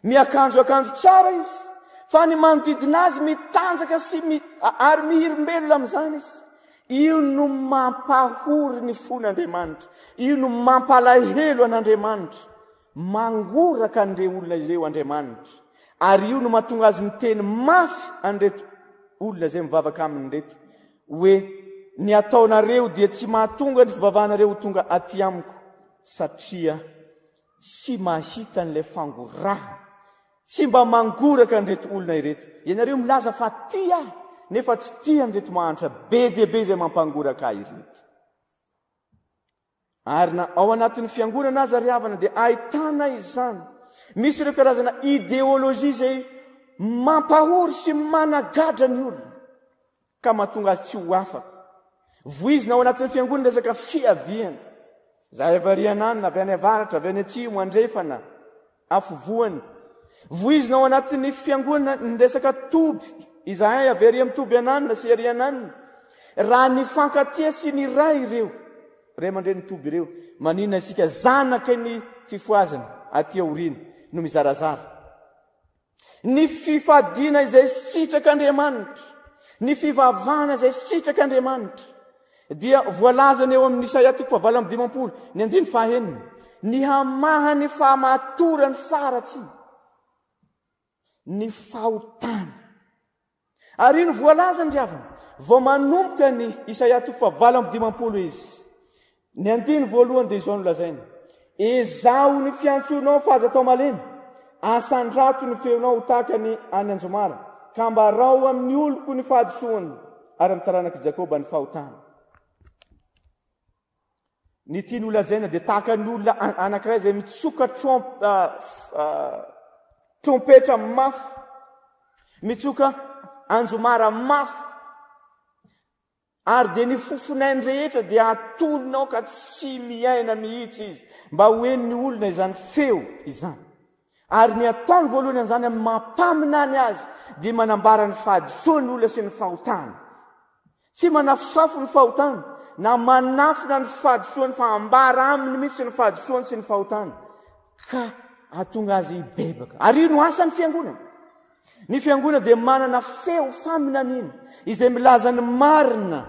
Miakanjo akanjo tsara izy, fa ny manodidina azy mitanjaka sy mi, ary mihirimbelona amin'izany izy. Io no mampahory ny fon'Andriamanitra. Io no mampalahelo an'Andriamanitra. Mangoraka an'ireo olona ireo Andriamanitra. Ary io no mahatonga azy miteny mafy an'ireto olona izay mivavaka aminy ireto hoe ny ataonareo dia tsy mahatonga ny fivavahanareo ho tonga aty amiko satria tsy mahita an'ilay fangorahana. Tsy mba mangoraka an'ireto olona ireto. Ianareo milaza fa tia ahy, nefa tsy tia an'ireto mahantra be dia be izay mampangoraka ahy ireto. Ary na ao anatin'ny fiangonana aza ry havana dia ahitana izany. Misy ireo karazana ideologie izay mampahory sy managadra ny olona ka mahatonga azy tsy ho afaka. Voizina ao anatin'ny fiangonana resaka fiaviana. Zahay avy ary ananona, avy any avaratra, avy any atsimo, andrefana, afovoany. Voizina ao anatin'ny fiangonana ny resaka toby. Izahay avy ary amin'ny toby ananona sy ary ananona. Raha nifankatia sy niray ireo ray aman-dreny toby ireo, maninona isika zanaky ny fifohazana aty aoriana no mizarazara? Ny fifadiana izay sitrak'Andriamanitra, ny fivavahana izay sitrak'Andriamanitra, dia voalazany eo amin'ny Isaia toko fahavalo amby dimampolo, ny andiny fahenina, ny hamaha ny fahamatoran'ny faharatsiana, ny fahotana. Ary ino voalazany ry havana? Vao manomboka ny Isaia toko fahavalo amby dimampolo izy. Ny andiny voalohany dia izao no lazainy. Ezaho ny fiantsoanao fa aza atao malemy. Asandrato ny feonao ho tahaka ny any anjomara, ka ambarao amin'ny oloko ny fahadisoany ary amin'ny taranak'i Jakoba ny fahotany. Ny tiany holazaina dia tahaka ny olona anankiray izay mitsoka trompetra mafy, mitsoka anjomara mafy, ary dia ny fofonainy rehetra dia atolonao ka tsy miaina mihitsy izy, mba ho henon'ny olona izany feo izany. Ary ny ataony voalohany an'izany amin'ny maha mpaminany azy dia manambara ny fahadisoan'ny olona sy ny fahotany. Tsy manafosafo ny fahotany na manafina ny fahadisoany fa ambara aminy mihitsy ny fahadisoany sy ny fahotany ka hahatonga azy hibebaka. Ary io no asan'ny fiangonana. Ny fiangonana dia manana feo faminaniana izay milaza ny marina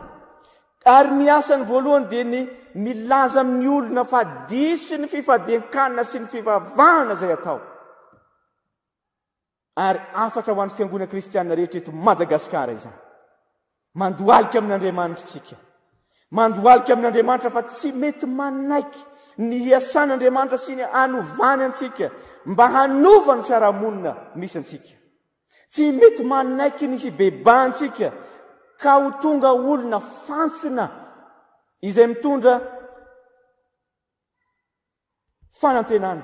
ary ny asany voalohany dia ny milaza amin'ny olona fa diso ny fifadian-kanina sy ny fivavahana izay atao. Ary hafatra ho an'ny fiangonana kristiana rehetra eto Madagasikara izany. Mandohalika amin'Andriamanitra isika. Mandohalika amin'Andriamanitra fa tsy mety manaiky ny hiasan'Andriamanitra sy ny hanovany antsika mba hanova ny fiarahamonina misy antsika. Tsy mety manaiky ny hibebahantsika ka ho tonga olona fantsona izay mitondra fanantenana,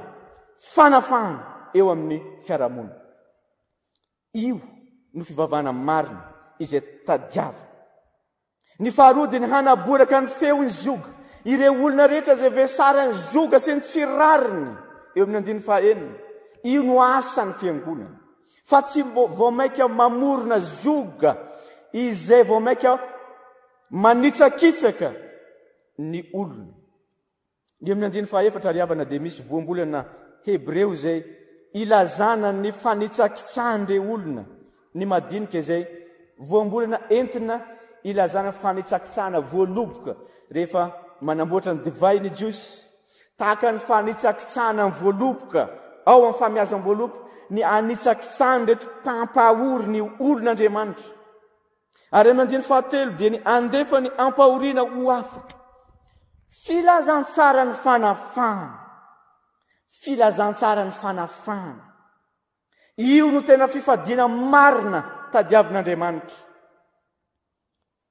fanafahana eo amin'ny fiarahamonina. Io no fivavahana marina izay tadiavina. Ny faharoa dia ny hanaboraka ny feon'ny zioga. Ireo olona rehetra izay vesaran'ny zioga sy ny tsy rariny eo amin'ny andininy fahaenina. Io no asan'ny fiangonana. Fa tsy vao mainka mamorona zioga izay vao mainka manitsakitsaka ny olona. Eo amin'ny andininy fahaefatra ry havana dia misy voambolana hebreo izay ilazana ny fanitsakitsahan'ireo olona, ny madinika izay voambolana entina ilazana fanitsakitsahana voaloboka rehefa manamboatra ny divay ny Jiosy, tahaka ny fanitsakitsahana ny voaloboka ao amin'ny famiazam-boaloboka, ny anitsakitsahan'ireto mpampahory ny olon'Andriamanitra. Ary amin'ny andininy fahatelo dia ny andefa ny ampahoriana ho afaka. Filazantsaran'ny fanafahana. Filazantsaran'ny fanafahana. Io no tena fifadiana marina tadiavin'Andriamanitra.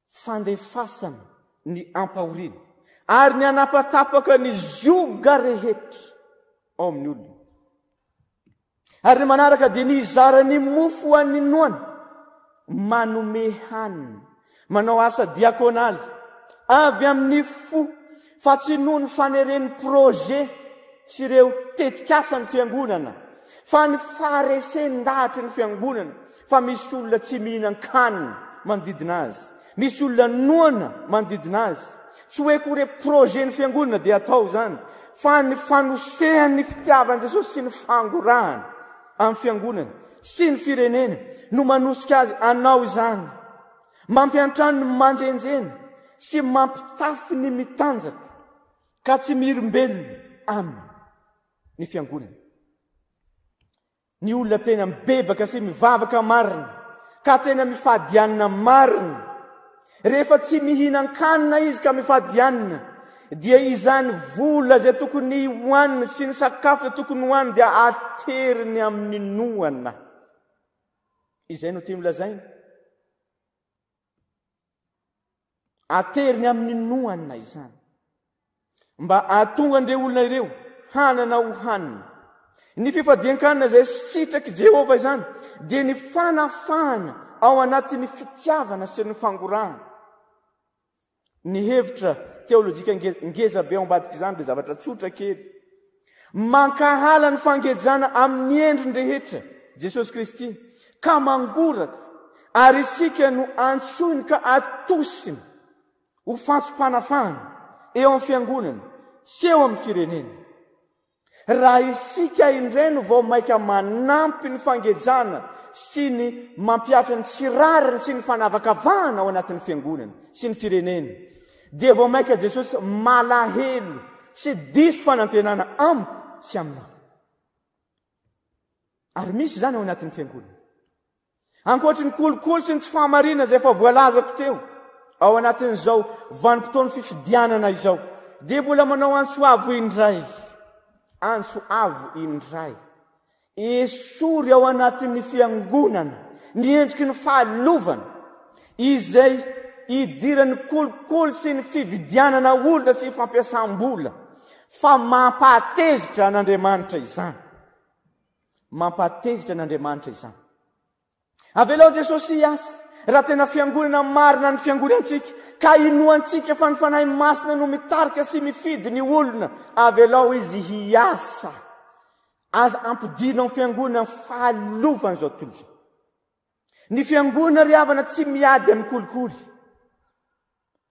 Fandefasana ny ampahoriana ary ny hanapatapaka ny zioga rehetra ao amin'ny olona. Ary ny manaraka dia ny hizara ny mofo ho an'ny noana, manome hanina, manao asa diakonaly, avy amin'ny fo, fa tsy noho ny faneren'ny projet sy ireo tetikasan'ny fiangonana, fa ny faharesen-dahatry ny fiangonana fa misy olona tsy mihinan-kanina manodidina azy, misy olona noana manodidina azy. Tsy hoe akory hoe projet ny fiangonana dia atao izany, fa ny fanosehan'ny fitiavan'i Jesosy sy ny fangorahana. amin'ny fiangonana sy ny firenena no manosika azy hanao izany. Mampiantrano ny manjenjena sy mampitafy ny mitanjaka ka tsy mirimbelona aminy ny fiangonana. Ny olona tena mibebaka sy mivavaka marina, ka tena mifady hanina marina. Rehefa tsy mihinan-kanina izy ka mifady hanina, dia izany vola izay tokony hohaniny sy ny sakafo izay tokony hohaniny dia ateriny amin'ny noana. Izay no tiany lazaina. Ateriny amin'ny noana izany. Mba hahatonga an'ireo olona ireo hanana ho hanina. Ny fifadian-kanina izay sitrak'i Jehovah izany dia ny fanafahana ao anatin'ny fitiavana sy ny fangorahana. Ny hevitra teolojika ngeza be ao ambadik'izany dia zavatra tsotra kely. Mankahala ny fangejana amin'ny endriny rehetra Jesosy Kristy ka mangoraka ary isika no antsoiny ka atosiny ho fantsom-panafahana eo amin'ny fiangonana sy eo amin'ny firenena. Raha isika indray no vao mainka manampy ny fangejana sy ny mampihatra ny tsy rariny sy ny fanavakavahana ao anatin'ny fiangonana sy ny firenena, dia vao mainka Jesosy malahelo sy diso fanantenana amiko sy aminao. Ary misy izany ao anatin'ny fiangonana. Ankoatry ny kolikoly sy ny tsy fahamarinana izay efa voalazako teo, ao anatin'izao vanim-potoan'ny fifidianana izao, dia mbola manao antso avo indray, antso avo indray. Esory ao anatin'ny fiangonana ny endriky ny fahalovana izay idiran'ny kolikoly sy ny fividianana olona sy fampiasam-bola fa mampahatezitra an'Andriamanitra izany. Mampahatezitra an'Andriamanitra izany. Avelao Jesosy hiasa. Raha tena fiangonana marina ny fiangonantsika, ka inoantsika fa ny Fanahy Masina no mitarika sy mifidy ny olona, avelao Izy hiasa. Aza ampidirina ao fiangonana ny fahalovan'izao tontolo izao. Ny fiangonana ry havana tsy miady amin'ny kolikoly.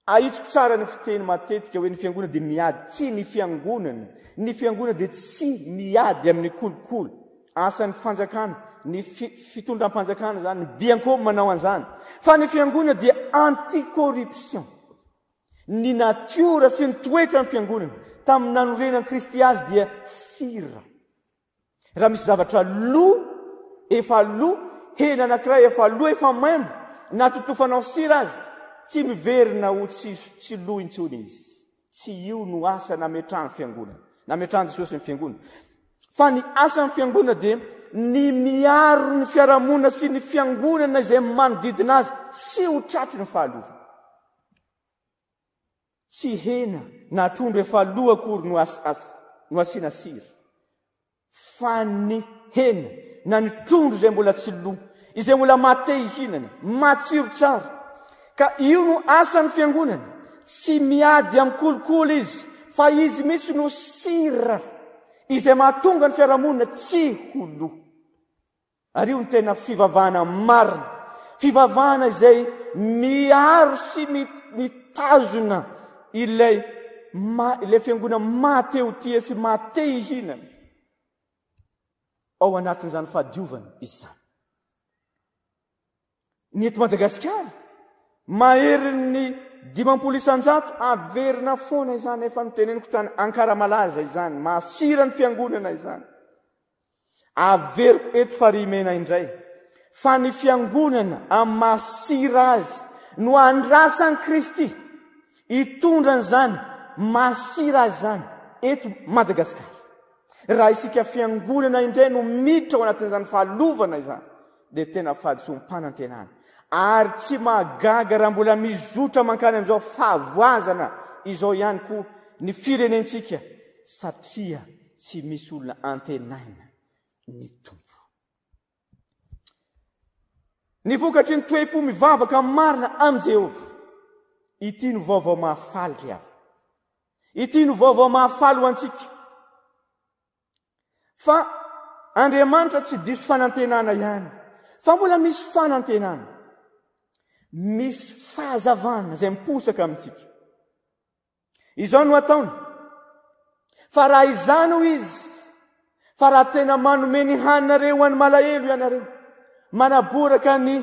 Ahitsiko tsara ny fiteny matetika hoe ny fiangonana dia miady. Tsy ny fiangonana. Ny fiangonana dia tsy miady amin'ny kolikoly. Asan'ny fanjakana, ny fitondram-panjakana izany, ny bianco manao an'izany. Fa ny fiangonana dia anti-corruption. Ny natiora sy ny toetran'ny fiangonana tamin'ny nanorenan'i Kristy azy dia sira. Raha misy zavatra lo, efa lo, hena anankiray efa lo, efa maimbo, na totofanao sira aza, tsy miverina ho tsy, tsy lo intsony izy. Tsy io no asa nametrahan'ny fiangonana, nametrahan'i Jesosy ny fiangonana. Fa ny asan'ny fiangonana dia ny miaro ny fiarahamonina sy ny fiangonana izay manodidina azy tsy ho tratry ny fahalovana. Tsy hena na trondro efa lo akory no no asiana sira, fa ny hena na ny trondro izay mbola tsy lo, izay mbola maha-te hihinana, matsiro tsara. Ka io no asan'ny fiangonana, tsy miady amin'ny kolikoly izy, fa izy mihitsy no sira izay mahatonga ny fiarahamonina tsy ho lo. Ary io no tena fivavahana marina, fivavahana izay miaro sy mitazona ilay ilay fiangonana maha-te ho tia sy maha-te hihinana ao anatin'izany fahadiovana izany. Ny eto Madagasikara, maherin'ny 50% averina foana izany, efa noteneniko tany Ankaramalaza izany, mahasira ny fiangonana izany. Averiko eto Farihimena indray fa ny fiangonana amin'ny maha sira azy no andrasan'i Kristy hitondra an'izany maha sira azy izany eto Madagasikara. Raha isika fiangonana indray no miditra ao anatin'izany fahalovana izany dia tena fahadisoam-panantenana ary tsy mahagaga raha mbola mizotra mankany amin'izao fahavoazana izao ihany koa ny firenentsika satria Tsy misy olona antenaina ny Tompo. Ny vokatry ny toe-po mivavaka marina amin'i Jehovah. Ity no vaovao mahafaly ry havana. Ity no vaovao mahafaly ho antsika. Fa Andriamanitra tsy diso fanantenana ihany, fa mbola misy fanantenana. Misy fahazavana izay miposaka amintsika. Izao no ataony, Fa raha izany hoy izy, Fa raha tena manome ny haninareo ho an'ny malahelo ianareo, manaboraka ny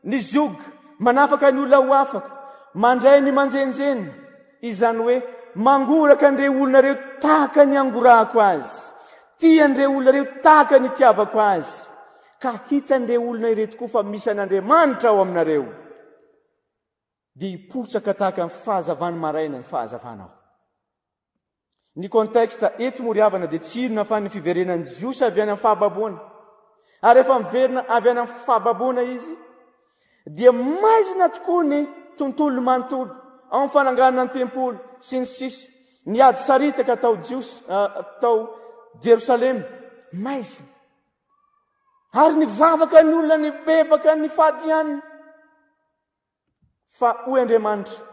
ny zioga, manafaka ny olona ho afaka, mandray ny manjenjena, izany hoe mangoraka an'ireo olona ireo tahaka ny angorahako azy, tia an'ireo olona ireo tahaka ny itiavako azy, ka hitan'ireo olona ireo tokoa fa misy an'Andriamanitra ao aminareo, dia hipotsaka tahaka ny fahazavan'ny maraina ny fahazavanao. Ny contexte eto moa ry havana dia tsy inona fa ny fiverenan'ny Jiosy avy any amin'ny fahababoana. Ary rehefa miverina avy any amin'ny fahababoana izy dia maizina tokoa ny tontolo manontolo, ao amin'ny fananganana ny tempoly sy ny sisa, ny ady saritaka tao Jiosy, tao Jerosalema, maizina. Ary nivavaka ny olona nibebaka nifady ihany. Fa hoy Andriamanitra,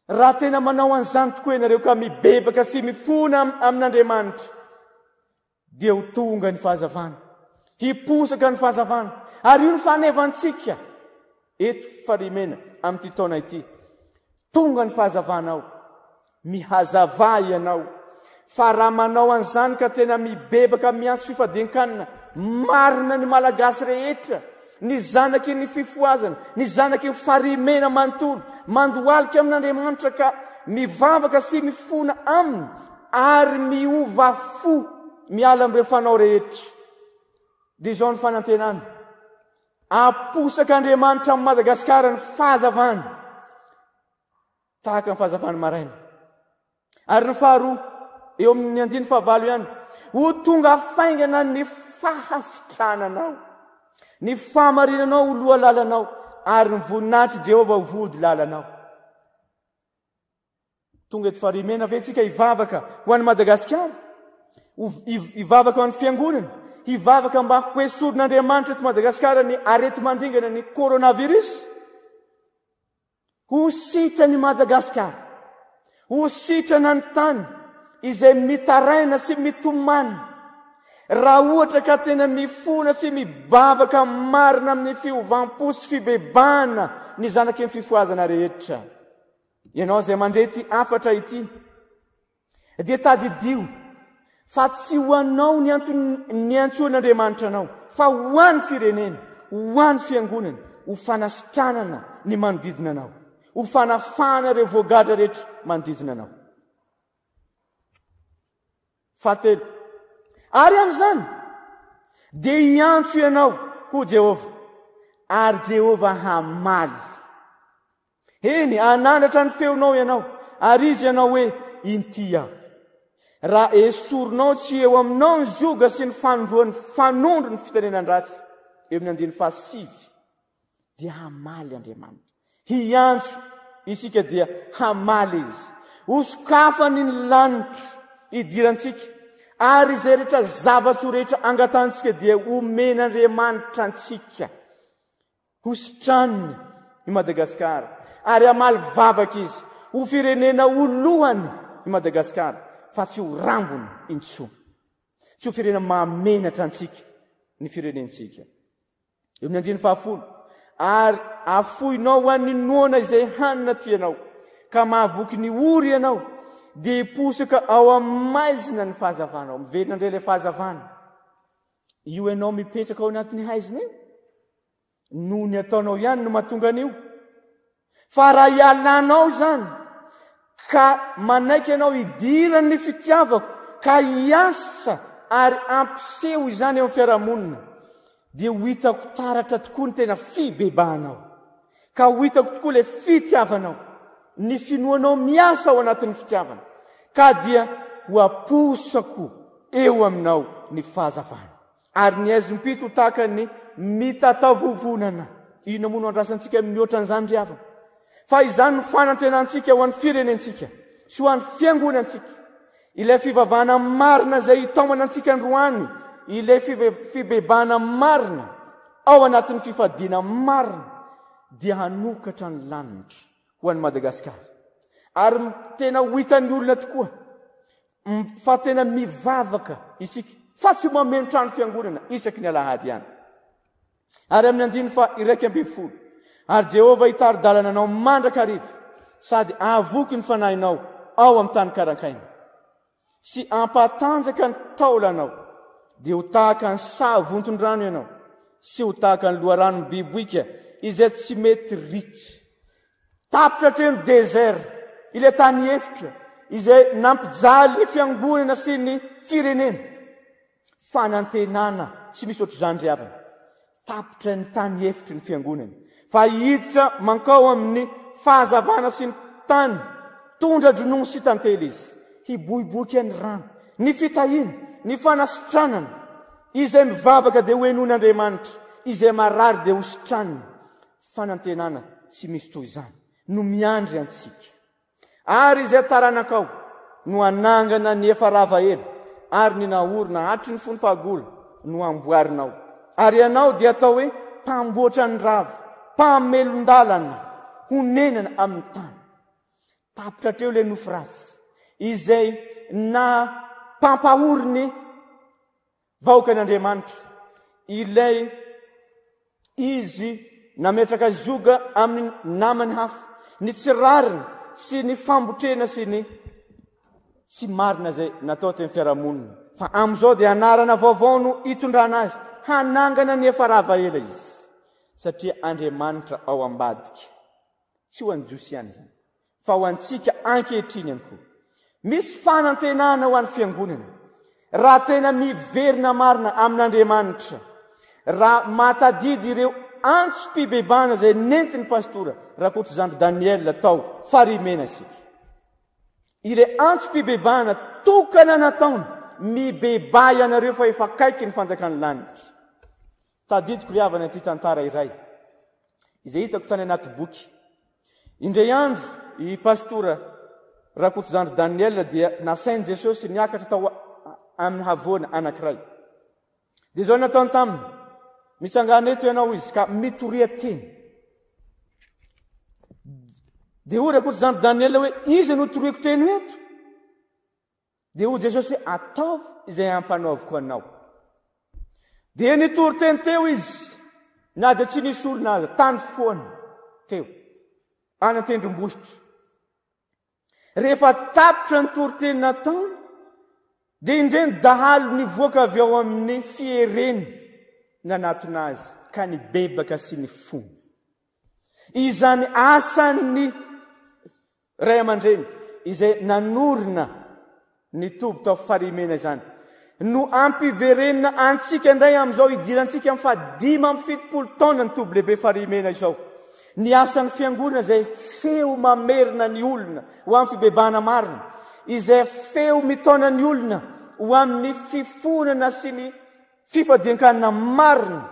Raha tena manao an'izany tokoa ianareo ka mibebaka sy mifona amin'Andriamanitra, dia ho tonga ny fahazavana. Hiposaka ny fahazavana. Ary io ny fanevantsika eto Farimena amin'ity taona ity. Tonga ny fahazavanao. Mihazava ianao. Fa raha manao an'izany ka tena mibebaka miantso fifadian-kanina marina ny Malagasy rehetra, ny zanaky ny fifohazana, ny zanaky ny farihy mena manontolo, mandohalika amin'Andriamanitra ka mivavaka sy mifona aminy ary miova fo miala amin'ireo fanao rehetra. Dia izao ny fanantenana. Aposak'Andriamanitra amin'i Madagasikara ny fahazavany. Tahaka ny fahazavan'ny maraina. Ary ny faharoa, eo amin'ny andiny fahavalo ihany, ho tonga faingana ny fahasitrananao, ny fahamarinanao ho loha lalanao, ary ny voninahitr'i Jehovah ho vody lalanao. Tonga eto Farihimena ve tsika hivavaka ho an'i Madagasikara? Hivavaka ho an'ny fiangonana? Hivavaka mba ho esorin'Andriamanitra eto Madagasikara ny areti-mandringana ny coronavirus? Ho sitrana i Madagasikara. Ho sitrana ny tany izay mitaraina sy mitomany. Raha ohatra ka tena mifona sy mibavaka marina amin'ny fiovam-po sy fibebahana ny zanaky ny fifohazana rehetra. Ianao izay mandre ity hafatra ity, Dia tadidio fa tsy ho anao ny antony niantsoan'Andriamanitra anao, fa ho an'ny firenena, ho an'ny fiangonana, ho fanasitranana ny manodidina anao, ho fanafahana ireo voagadra rehetra manodidina anao. Fahatelo, ary amin'izany dia hiantso ianao, hoy Jehovah, ary Jehovah hamaly. Eny, hanandratra ny feonao ianao, ary izy hanao hoe, Inty aho. Raha esorinao tsy eo aminao ny zioga sy ny fanondroan'ny fanondro ny fitenenan-dratsy, eo amin'ny andininy fahasivy, dia hamaly Andriamanitra. Hiantso isika dia hamaly Izy. Hosokafany ny lanitra hidirantsika, ary izay rehetra zava-tsoa rehetra angatahantsika dia homen'Andriamanitra antsika. Ho sitraniny i Madagasikara ary hamaly vavaka izy. Ho firenena ho lohany i Madagasikara fa tsy ho rambony intsony. Tsy ho firenena mahamenatra antsika ny firenentsika. Eo amin'ny andininy fahafolo, ary afoinao ho an'ny noana izay hanina tianao, ka mahavoky ny ory ianao, dia hiposaka ao amin'ny maizina ny fahazavanao. Miverina indray ilay fahazavana. Io ianao mipetraka ao anatin'ny haizina io. Noho ny ataonao ihany no mahatonga an'io. Fa raha ialanao izany ka manaiky ianao hidiran'ny fitiavako ka hiasa ary hampiseho izany eo amin'ny fiarahamonina dia ho hitako taratra tokoa ny tena fibebahanao. Ka ho hitako tokoa ilay fitiavanao, ny finoanao miasa ao anatin'ny fitiavana, ka dia ho aposako eo aminao ny fahazavana. Ary ny haizim-pito ho tahaka ny mitatavovonana. Inona moa no andrasantsika mihoatra an'izany ry havana? Fa izany no fanantenantsika ho an'ny firenentsika sy ho an'ny fiangonantsika. Ilay fivavahana marina izay hitaomana antsika androany, ilay fibebahana marina ao anatin'ny fifadiana marina dia hanokatra ny lanitra ho an'i Madagasikara. Ary tena ho hitan'ny olona tokoa fa tena mivavaka isika fa tsy mameno trano fiangonana isaky ny alahady ihany. Ary amin'ny andininy faha 11, Ary Jehovah hitari-dalana anao mandrakariva, sady hahavoky ny fanahinao ao amin'ny tany karankaina. sy hampatanjaka ny taolanao, dia ho tahaka ny saha vonton-drano ianao, sy ho tahaka ny loharano mibiboika izay tsy mety ritra. Tapitra hatreo ny désert, ilay tany efitra izay nampijaly ny fiangonana sy ny firenena. Fanantenana tsy misy ohatr'izany ry havana. Tapitra ny tany efitry ny fiangonana fa hiditra mankao amin'ny fahazavana sy ny tany tondra-dronono sy tantely izy. Hiboiboika ny rano, ny fitahiana, ny fanasitranana. Izay mivavaka dia ho henoin'Andriamanitra, izay marary dia ho sitraniny. Fanantenana tsy misy toy izany no miandry antsika. Ary izay taranakao no hanangana ny efa rava ela, ary ny naorina hatry ny fony fahagola no hamboarinao. Ary ianao dia atao hoe mpamboatra ny rava, mpamelon-dalana, honenana amin'ny tany. Tapitra hatreo ilay nofy ratsy, izay nampampahory ny Vahoakan'Andriamanitra, ilay izy nametraka zioga amin'ny namany hafa, ny tsy rariny sy ny fambotrena sy ny tsy marina izay natao teny fiarahamonina. Fa amin'izao dia anarana vaovao no hitondrana azy, hanangana ny efa rava ela izy, satria Andriamanitra ao ambadika. Tsy ho an'ny Jiosy ihany izany, fa ho antsika ankehitriny ihany koa. Misy fanantenana ho an'ny fiangonana, raha tena miverina marina amin'Andriamanitra, raha mahatadidy ireo antsom-pibebahana izay nentin'ny pastora Rakotozandry Daniel tao Farihimena isika. Ilay antsom-pibebahana tokana nataony, mibebaha ianareo fa efa akaiky ny fanjakan'ny lanitra. Tadidiko ry havana ity tantara iray izay hitako tany anaty boky. Indray andro i Pastora Rakotozandry Daniel dia nasain'i Jesosy niakatra tao amin'ny havoana anankiray. Dia izao nataony taminy, mitsangana eto ianao izy ka mitoria teny. Dia hoy Rakotozandry Daniel hoe, iza no toriako teny eto? Dia hoy Jesosy hoe, Ataovy izay ampanaoviko anao. Dia nitory teny teo izy, na dia tsy nisy olona aza, tany foana teo, any an-tendrombohitra. Rehefa tapitra ny toriteny nataony, dia indre ny dahalo nivoaka avy ao amin'ny fiereny nanatona azy ka nibebaka sy nifona. Izany asan'ny Ray aman-dreny izay nanorina ny toby tao Farihimena izany no ampiverenina antsika indray amin'izao hidirantsika amin'ny faha 75 taona ny toby lehibe Farihimena izao. Ny asan'ny fiangonana izay feo mamerina ny olona ho amin'ny fibebahana marina, izay feo mitaona ny olona ho amin'ny fifonana sy ny fifadian-kanina marina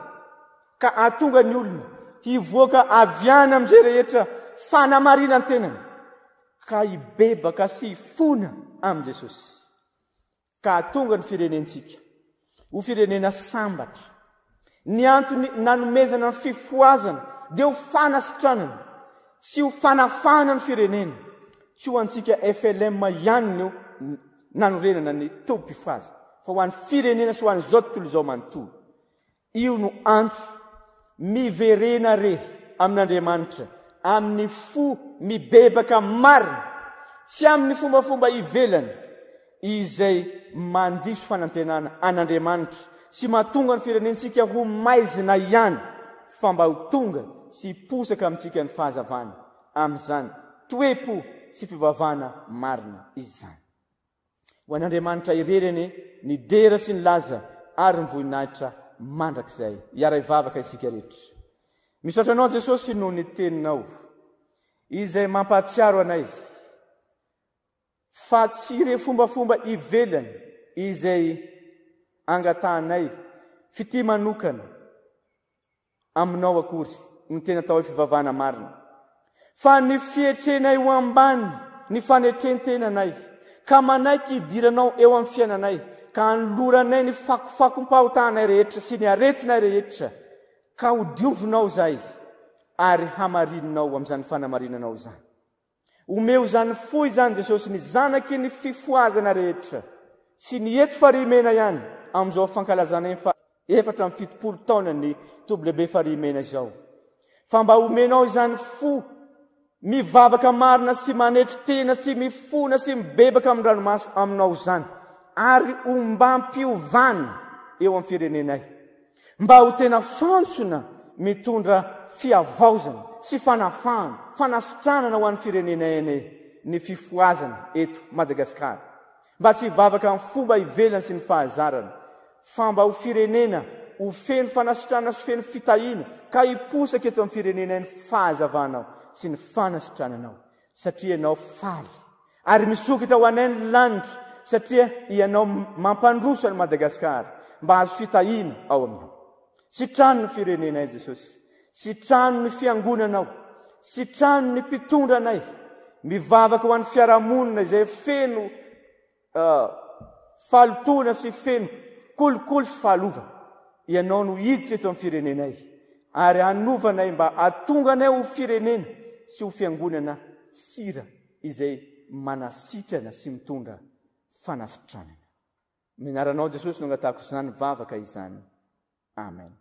ka hahatonga ny olona hivoaka avy any amin'izay rehetra fanamarinan-tenany ka hibebaka sy hifona amin'i Jesosy ka hahatonga ny firenentsika ho firenena sambatra. Ny antony nanomezana ny fifohazana dia ho fanasitranana sy ho fanafahana ny firenena. Tsy ho antsika FLM ihany no nanorenana ny tobim-pifohazana fa ho an'ny firenena sy ho an'izao tontolo izao manontolo. Io no antso, miverena re amin'Andriamanitra amin'ny fo mibebaka marina, tsy amin'ny fombafomba ivelany izay mandiso fanantenana an'Andriamanitra sy mahatonga ny firenentsika ho maizina ihany fa mba ho tonga sy hiposaka amintsika ny fahazavana amin'izany toe-po sy fivavahana marina izany. Ho an'Andriamanitra irery anie ny dera sy ny laza ary ny voninahitra mandrakizay. Hiara-hivavaka isika rehetra. Misaotra anao Jesosy noho ny teninao izay mampahatsiaro anay fa tsy ireo fombafomba ivelany izay angatahanay fitia manokana aminao akory no tena atao hoe fivavahana marina, fa ny fietrenay ho ambany ny fanetren-tenanay, ka manaiky hidiranao eo amin'ny fiainanay, ka anoloranay ny fakofakom-pahotanay rehetra sy ny aretinay rehetra, ka hodiovinao izahay ary hamarininao amin'izany fanamarinanao izany. Omeo izany fo izany Jesosy ny zanaky ny fifohazana rehetra, tsy ny eto Farihimena ihany amin'izao fankalazana efa 74 taona ny toby lehibe Farihimena izao, fa mba omenao izany fo mivavaka marina sy manetry tena sy mifona sy mibebaka amin'ny ranomaso aminao izany. ary ombam-piovana eo amin'ny firenenay. Mba ho tena fantsona mitondra fihavaozana sy fanafahana, fanasitranana ho an'ny firenenay anie ny fifohazana eto Madagasikara. Mba tsy hivavaka amin'ny fomba ivelany sy ny fahazarana, fa mba ho firenena ho feno fanasitranana sy feno fitahiana ka hiposaka eto amin'ny firenenay ny fahazavanao sy ny fanasitrananao, satria Ianao faly ary misokatra ho anay ny lanitra, satria Ianao mampandroso an'i Madagasikara mba hahazo fitahiana ao aminao. Sitrano ny firenenay Jesosy, sitrano ny fiangonanao, sitrano ny mpitondra anay, mivavaka ho an'ny fiarahamonina izay feno fahalotoana sy feno kolikoly sy fahalovana. Ianao no hiditra eto amin'ny firenenay ary hanova anay mba hahatonga anay ho firenena sy ho fiangonana sira izay manasitrana sy mitondra fanasitranana. Amin'ny anaranao Jesosy no angatahako izany vavaka izany. Amen.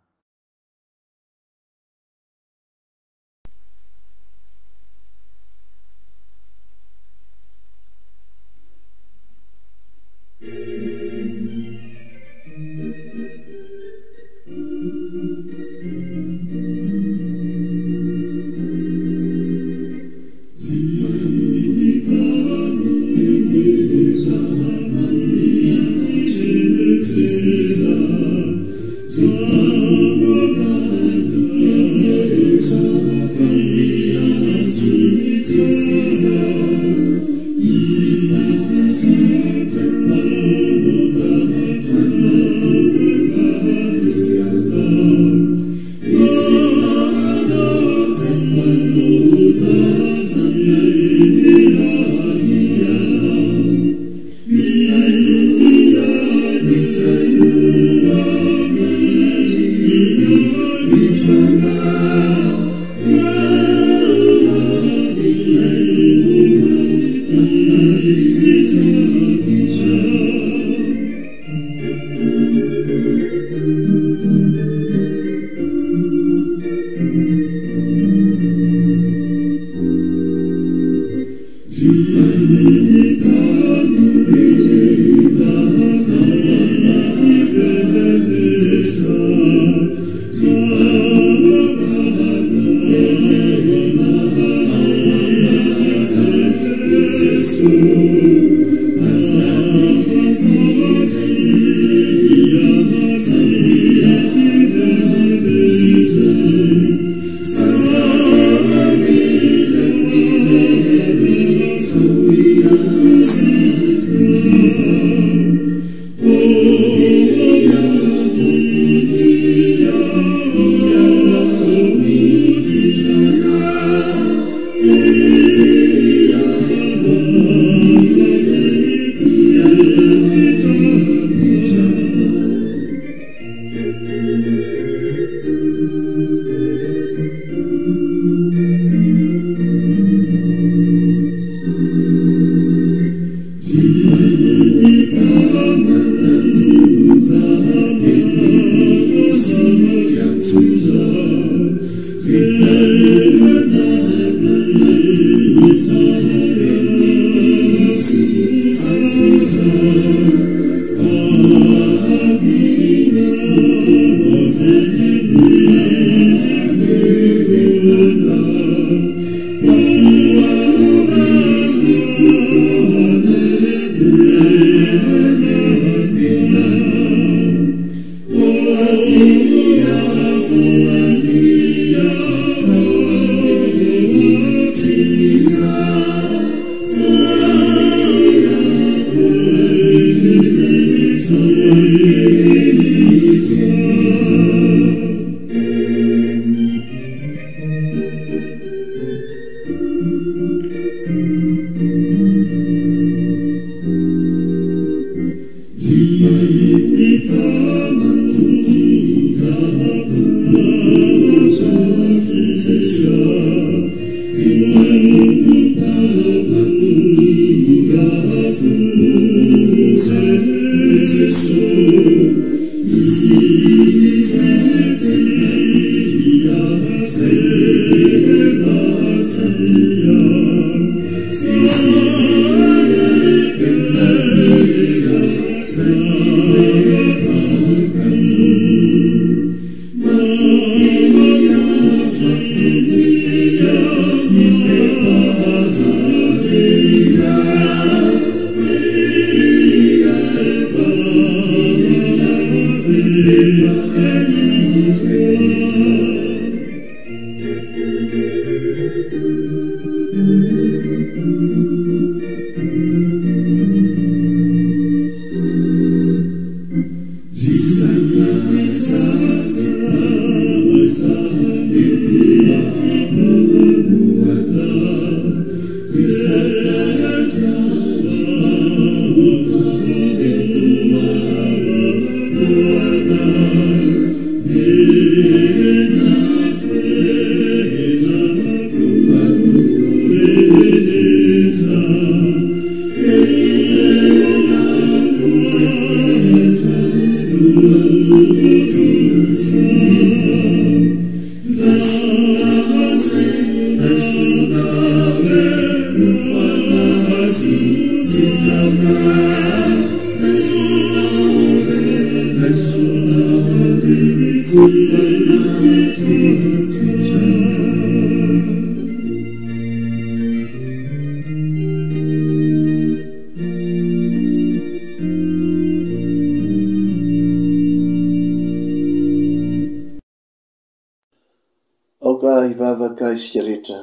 Aoka hivavaka isika rehetra.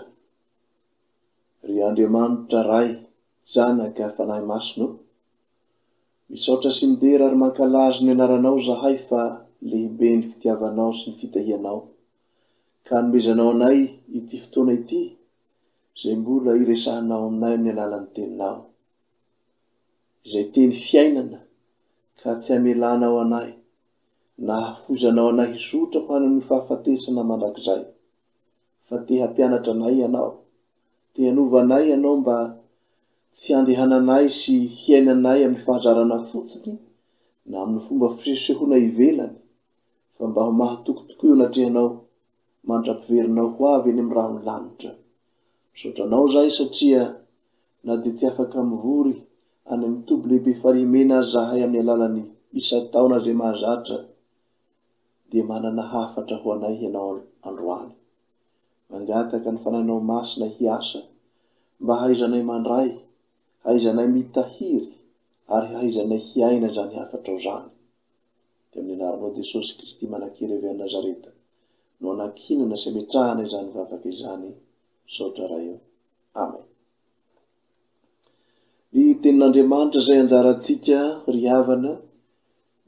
Ry Andriamanitra Ray, Zanaka, Fanahy Masina o, misaotra sy midera ary mankalaza ny anaranao zahay fa lehibe ny fitiavanao sy ny fitahianao ka anomezanao anay ity fotoana ity izay mbola iresahanao aminay amin'ny alalan'ny teninao. Izay teny fiainana ka tsy hamelanao anay na hahafoizanao anay hizotra ho any amin'ny fahafatesana mandrakizay, fa te hampianatra anay Ianao, te hanova anay Ianao mba tsy handehananay sy hiainanay amin'ny fahazarana fotsiny na amin'ny fomba fisehoana ivelany, fa mba ho mahatoky tokoa eo anatrehanao mandra-piverinao ho avy eny amin'ny rahon'ny lanitra. Misaotra Anao izahay satria na dia tsy afaka mivory any amin'ny toby lehibe Farihimena aza izahay amin'ny alalan'ny isan-taona izay mahazatra dia manana hafatra ho anay Ianao androany. Mangataka ny Fanahinao Masina hiasa mba hahaizanay mandray, hahaizanay mitahiry ary hahaizanay hiaina izany hafatrao izany. Dia amin'ny anaranao Jesosy Kristy manan-kery avy any Nazareta no anankinana sy ametrahana izany vavaka izany. Misaotra Ray o. Amen. Ny tenin'Andriamanitra izay anjarantsika ry havana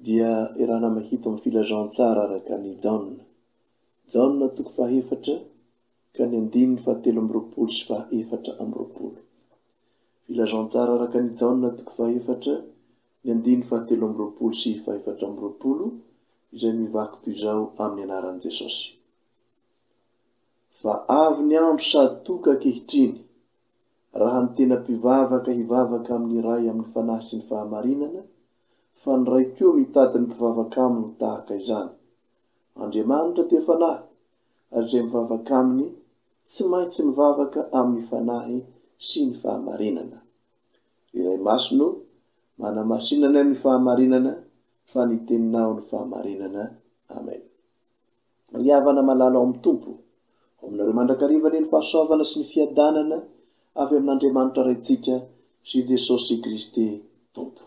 dia iarahana mahita amin'ny filazantsara araka an'i Jaona. Jaona toko fahefatra ka ny andininy fahatelo amby 20 sy fahaefatra amby 20. Filazantsara araka an'i Jaona toko fahefatra ny andininy fahatelo amby 20 sy fahefatra amby 20 izay mivaky toy izao amin'ny anaran'i Jesosy. Fa avy ny andro sady toka ankehitriny, raha ny tena mpivavaka hivavaka amin'ny Ray amin'ny fanahy sy ny fahamarinana, fa ny Ray koa mitady ny mpivavaka aminy ho tahaka izany. Andriamanitra dia fanahy, ary izay mivavaka aminy tsy maintsy mivavaka amin'ny fanahy sy ny fahamarinana. Ry Ray Masina o, manamasina anay amin'ny fahamarinana, fa ny teninao no fahamarinana. Amen. Ry havana malala ao amin'ny Tompo, ho aminareo mandrakariva anie ny fahasoavana sy ny fiadanana avy amin'Andriamanitra Raintsika sy Jesosy Kristy Tompo.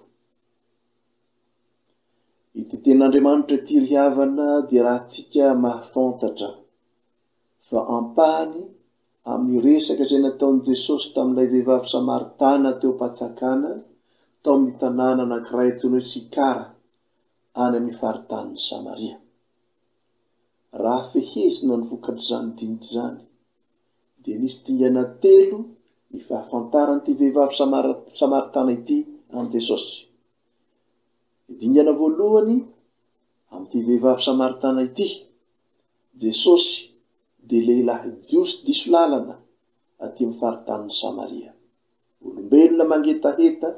Ity tenin'Andriamanitra ity ry havana dia rahantsika mahafantatra fa ampahany amin'ny resaka izay nataon'i Jesosy tamin'ilay vehivavy Samaritana teo am-patsakana tao amin'ny tanàna anankiray antsoina hoe Sikara any amin'ny faritanin'i Samaria. Raha fehezina ny vokatr'izany dinika izany, dia nisy dingana telo ny fahafantaran'ity vehivavy Samaritana ity an'i Jesosy. Ny dingana voalohany amin'ity vehivavy Samaritana ity, Jesosy dia lehilahy Jiosy diso lalana aty amin'ny faritanin'i Samaria. Olombelona mangetaheta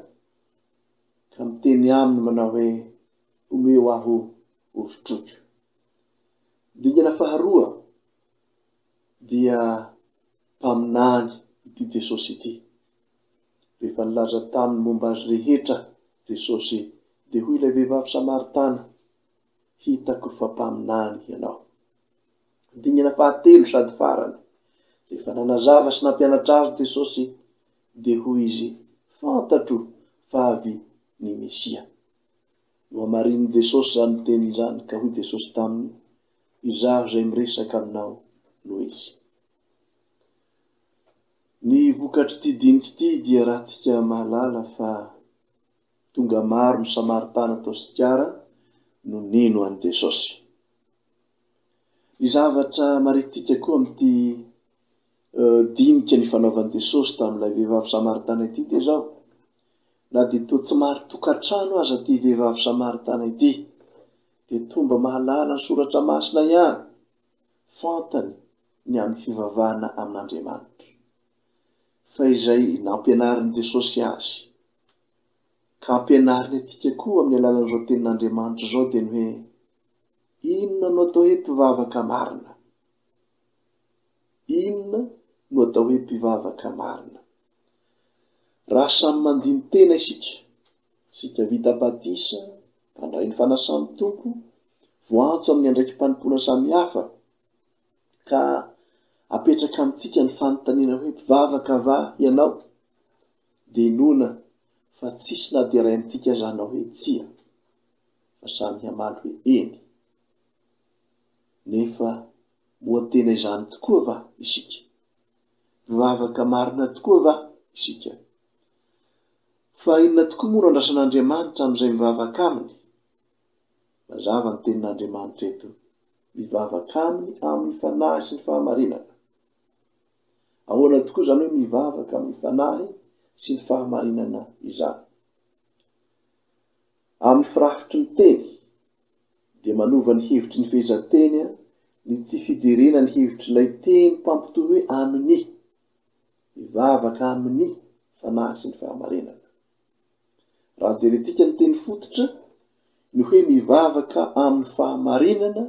ka miteny aminy manao hoe, Omeo aho hosotroiko. Dingana faharoa dia mpaminany ity Jesosy ity. Rehefa nilaza taminy momba azy rehetra Jesosy dia hoy ilay vehivavy Samaritana, Hitako fa mpaminany ianao. Dingana fahatelo sady farany, rehefa nanazava sy nampianatra azy Jesosy dia hoy izy, Fantatro fa avy ny Mesia. Nohamarinin'i Jesosy izany teny izany, ka hoy Jesosy taminy, Izaho izay miresaka aminao no Izy. Ny vokatr'ity dinika ity dia raha tsika mahalala fa tonga maro ny Samaritana tao Sikara no nino an'i Jesosy. Ny zavatra marihintsika koa amin'ity dinika nifanaovan'i Jesosy tamin'ilay vehivavy Samaritana ity dia izao, na dia toa tsy marin-tokantrano aza ity vehivavy Samaritana ity, dia toa mba mahalala ny Soratra Masina ihany, fantany ny amin'ny fivavahana amin'Andriamanitra. Fa izay nampianarin'i Jesosy azy, ka ampianariny antsika koa amin'ny alalan'izao Tenin'Andriamanitra izao dia ny hoe, inona no atao hoe mpivavaka marina? Inona no atao hoe mpivavaka marina? Raha samy mandini-tena isika, isika vita batisa, mpandray ny fanasan'ny Tompo, voaantso amin'ny andraiki-panompoana samihafa, ka apetraka amintsika ny fanontaniana hoe mpivavaka va ianao? Dia inoana fa tsisy na dia iray amintsika aza hanao hoe tsia, fa samy hamaly hoe eny. Nefa moa tena izany tokoa va isika? Mpivavaka marina tokoa va isika? Fa inona tokoa moa no andrasan'Andriamanitra amin'izay mivavaka aminy? Mazava ny tenin'Andriamanitra eto, mivavaka aminy amin'ny fanahy sy ny fahamarinana. Ahoana tokoa izany hoe mivavaka amin'ny fanahy sy ny fahamarinana izany? Amin'ny firafitry ny teny, dia manova ny hevitry ny fehezanteny ny tsy fijerena ny hevitr'ilay teny mpampitohy hoe amin'ny, mivavaka amin'ny fanahy sy ny fahamarinana. Raha jerentsika ny teny fototra, ny hoe mivavaka amin'ny fahamarinana,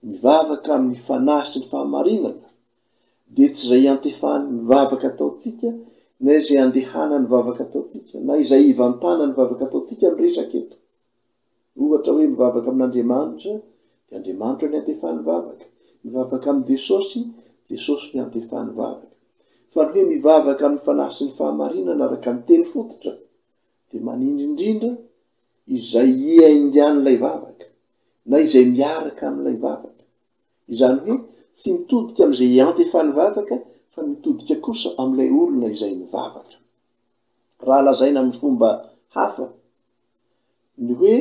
mivavaka amin'ny fanahy sy ny fahamarinana, dia tsy izay iantefan'ny vavaka ataontsika na izay andehanan'ny vavaka ataontsika na izay ivantanan'ny vavaka ataontsika no resaka eto. Ohatra hoe mivavaka amin'Andriamanitra dia Andriamanitra no iantefan'ny vavaka, mivavaka amin'i Jesosy, Jesosy no iantefan'ny vavaka. Fa ny hoe mivavaka amin'ny fanahy sy ny fahamarinana araka ny teny fototra dia manindry indrindra izay iaingan'ilay vavaka na izay miaraka amin'ilay vavaka. Izany hoe tsy mitodika amin'izay iantefan'ny vavaka fa mitodika kosa amin'ilay olona izay mivavaka. Raha lazaina amin'ny fomba hafa, ny hoe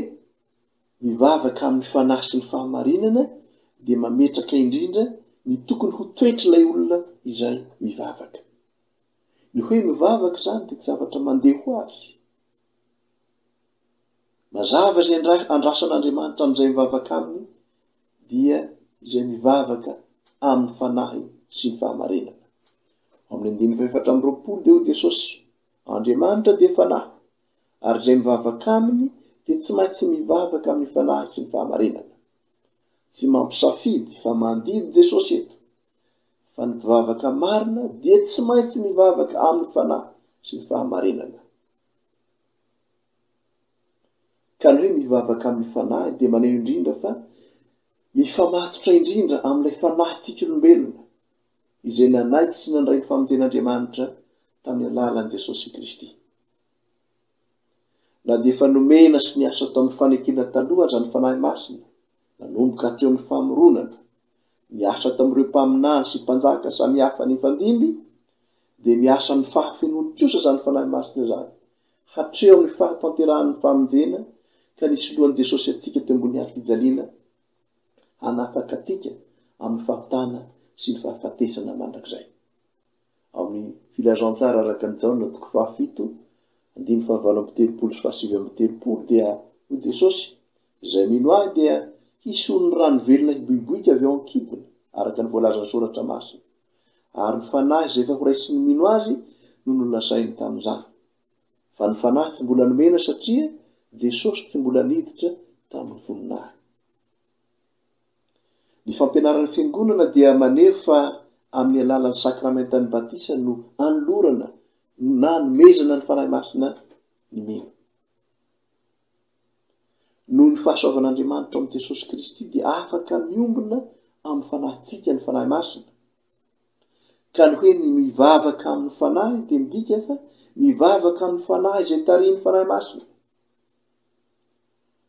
mivavaka amin'ny fanahy sy ny fahamarinana dia mametraka indrindra ny tokony ho toetr'ilay olona izay mivavaka. Ny hoe mivavaka izany dia tsy zavatra mandeha ho azy. Mazava izay andrasan'Andriamanitra amin'izay mivavaka aminy dia izay mivavaka amin'ny fanahy sy ny fahamarinana. Ao amin'ny andininy fahefatra amby 20 dia hoy Jesosy, Andriamanitra dia fanahy, ary izay mivavaka aminy dia tsy maintsy mivavaka amin'ny fanahy sy ny fahamarinana. Tsy mampisafidy fa mandidy Jesosy eto fa ny mpivavaka marina dia tsy maintsy mivavaka amin'ny fanahy sy ny fahamarinana. Ka ny hoe mivavaka amin'ny fanahy dia maneho indrindra fa mifamatotra indrindra amin'ilay fanahintsika olombelona izay nanaiky sy nandray ny famonjen'Andriamanitra tamin'ny alalan'i Jesosy Kristy. Na dia efa nomena sy niasa tao amin'ny fanekena taloha aza ny Fanahy Masina, nanomboka hatreo amin'ny famoronana, niasa tamin'ireo mpaminany sy mpanjaka samihafa nifandimby, dia miasa amin'ny fahafenoany kosa izany Fanahy Masina izany, hatreo amin'ny fahatanterahan'ny famonjena ka nisoloan'i Jesosy antsika teo ambony hazo fijaliana hanafaka antsika amin'ny fahotana sy ny fahafatesana mandrakizay. Ao amin'ny Filazantsara araka an'i Jaona toko fahafito, andininy fahavalo amby telopolo sy fahasivy amby telopolo dia hoy Jesosy, Izay mino Ahy dia hisy ony rano velona hiboiboika avy ao an-kibony, araka ny voalazan'ny Soratra Masina. Ary ny Fanahy izay efa horaisin'ny mino Azy no nolazainy tamin'izany. Fa ny Fanahy tsy mbola nomena satria Jesosy tsy mbola niditra tamin'ny voninahiny. Ny fampianaran'ny Fiangonana dia maneho fa amin'ny alalan'ny sakramentan'ny batisa no anolorana na anomezana ny Fanahy Masina ny mino. Noho ny fahasoavan'Andriamanitra ao amin'i Jesosy Kristy dia afaka miombona amin'ny fanahintsika ny Fanahy Masina. Ka ny hoe ny mivavaka amin'ny Fanahy dia midika fa mivavaka amin'ny Fanahy izay tarihin'ny Fanahy Masina.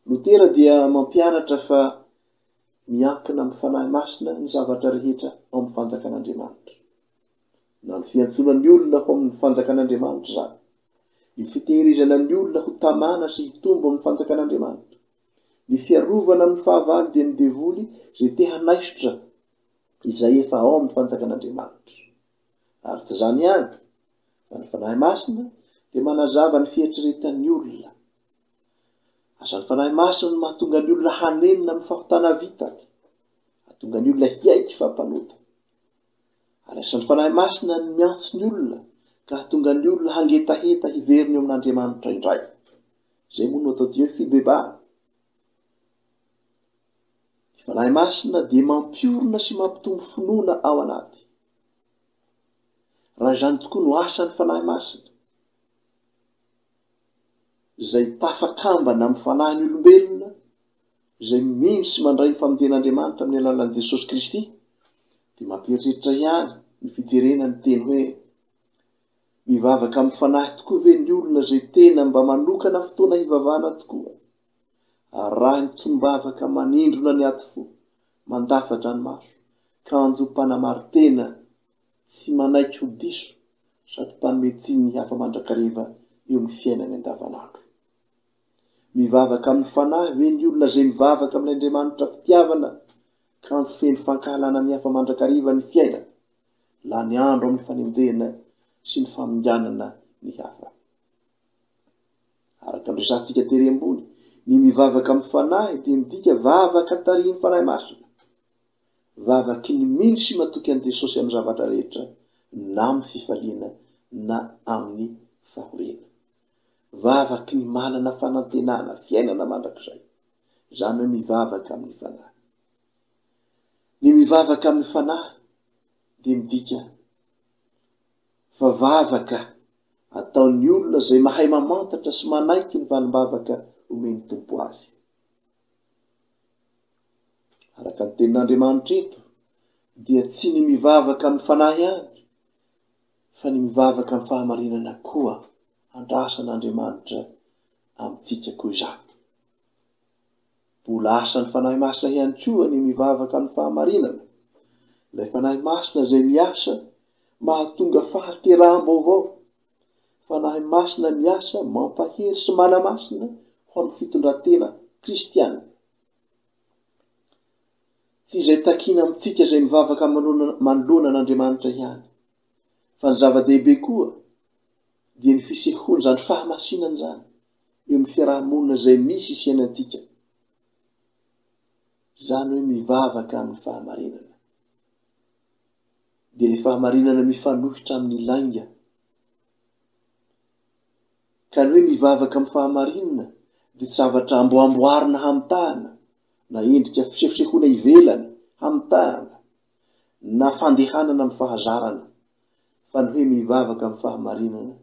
Lotera dia mampianatra fa miankina amin'ny Fanahy Masina ny zavatra rehetra ao amin'ny fanjakan'Andriamanitra. Na ny fiantsoana ny olona ho amin'ny fanjakan'Andriamanitra izany, ny fitehirizana ny olona ho tamana sy hitombo amin'ny fanjakan'Andriamanitra, ny fiarovana amin'ny fahavalo dia ny devoly izay te hanaisotra izay efa ao amin'ny fanjakan'Andriamanitra. Ary tsy izany ihany, fa ny Fanahy Masina dia manazava ny fieritreretan'ny olona. Asan'ny Fanahy Masina no mahatonga ny olona hanenina amin'ny fahotana vitany, hahatonga ny olona hiaiky fa mpanota. Ary asan'ny Fanahy Masina ny miantso ny olona ka hahatonga ny olona hangetaheta hiverina eo amin'Andriamanitra indray. Izay moa no ataontsika hoe fibebahana. Ny Fanahy Masina dia mampiorina sy mampitombo finoana ao anaty. Raha izany tokoa no asan'ny Fanahy Masina, izay tafakambana amin'ny fanahin'ny olombelona, izay mino sy mandray ny famonjen'Andriamanitra amin'ny alalan'i Jesosy Kristy, dia mampieritreritra ihany ny fijerena ny teny hoe, Mivavaka amin'ny fanahy tokoa ve ny olona izay tena mba manokana fotoana hivavahana tokoa? Arahiny tonom-bavaka manindrona ny ati-fo, mandatsa-dranomaso, kanjo mpanamari-tena tsy manaiky ho diso sady mpanome tsiny ny hafa mandrakariva eo amin'ny fiainany andavanandro. Mivavaka amin'ny fanahy ve ny olona izay mivavaka amin'ilay Andriamanitra fitiavana kanjo feno fankahalana ny hafa mandrakariva ny fiainany, lany andro amin'ny fanenjehana sy ny faminganana ny hafa? Araka ny resahantsika tery ambony, ny mivavaka amin'ny fanahy dia midika vavaka tarihin'ny Fanahy Masina. Vavaky ny mino sy matoky an'i Jesosy amin'ny zavatra rehetra, na amin'ny fifaliana na amin'ny fahoriana. Vavaky ny manana fanantenana fiainana mandrakizay. Izany hoe mivavaka amin'ny Fanahy. Ny mivavaka amin'ny Fanahy dia midika fa vavaka ataon'ny olona izay mahay mamantatra sy manaiky ny valim-bavaka omen'ny Tompo azy. Araka ny tenin'Andriamanitra eto dia tsy ny mivavaka amin'ny Fanahy ihany fa ny mivavaka amin'ny fahamarinana koa andrasan'Andriamanitra amintsika koa izany. Mbola asan'ny Fanahy Masina ihany koa ny mivavaka amin'ny fahamarinana. Ilay Fanahy Masina izay miasa mahatonga fahateraham-baovao. Fanahy Masina miasa mampahery sy manamasina ho amin'ny fitondran-tena kristiana. Tsy izay takiana amintsika izay mivavaka manoloana an'Andriamanitra ihany, fa ny zava-dehibe koa dia ny fisehoan'izany fahamasinana izany eo amin'ny fiaraha-monina izay misy sy iainantsika. Izany hoe mivavaka amin'ny fahamarinana. Dia ilay fahamarinana mifanohitra amin'ny lainga. Ka ny hoe mivavaka amin'ny fahamarinana dia tsy zavatra amboamboarina hamitahana, na endrika fisehosehoana ivelany hamitahana, na fandehanana amin'ny fahazarana, fa ny hoe mivavaka amin'ny fahamarinana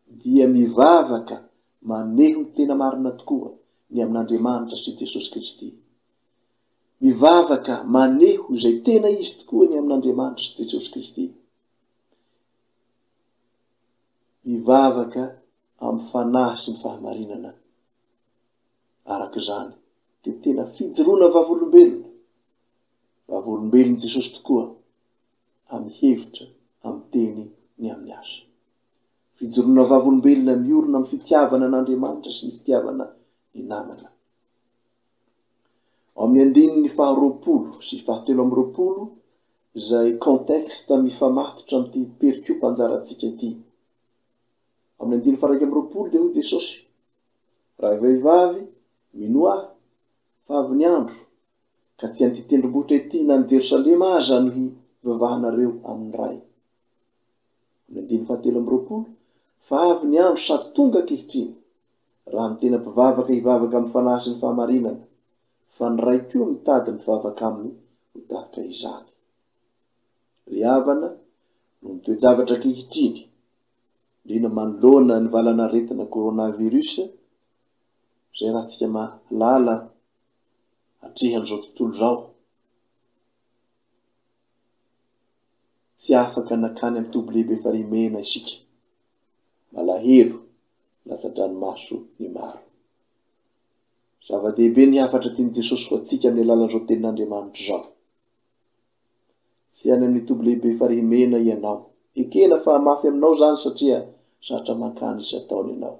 dia mivavaka maneho ny tena marina tokoa ny amin'Andriamanitra sy Jesosy Kristy. Mivavaka maneho izay tena izy tokoa ny amin'Andriamanitra sy Jesosy Kristy. Mivavaka amin'ny fanahy sy ny fahamarinana. Araka izany, dia tena fijoroana vavolombelona, vavolombelon'i Jesosy tokoa amin'ny hevitra, amin'ny teny, ny amin'ny asa. Fijoroana vavolombelona miorina amin'ny fitiavana an'Andriamanitra sy ny fitiavana ny namana. Ao amin'ny andininy faharoapolo sy fahatelo amby 20 izay contexte mifamatotra amin'ity perikopa anjarantsika ity. Amin'ny andininy faha-21 dia hoy Jesosy, Ravehivavy, minoa Ahy, fa avy ny andro, ka tsy an'ity tendrombohitra ity na any Jerosalema aza no hivavahanareo amin'ny Ray. Amin'ny andininy fahatelo amby 20, fa avy ny andro sady tonga ankehitriny, raha ny tena mpivavaka hivavaka amin'ny fanahy sy ny fahamarinana, fa ny Ray koa mitady ny mpivavaka aminy ho tahaka izany. Ry havana, noho ny toe-javatra ankehitriny, indrindra manoloana ny valan'aretina coronavirus, izay raha tsika mahalala atrehan'izao tontolo izao, tsy afaka nakany amin'ny toby lehibe Farihimena isika. Malahelo, latsa-dranomaso ny maro. Zava-dehibe ny hafatra tian'i Jesosy ho antsika amin'ny alalan'izao Tenin'Andriamanitra izao. Tsy any amin'ny toby lehibe Farihimena ianao. Ekena fa mafy aminao izany satria zatra mankany isan-taona ianao.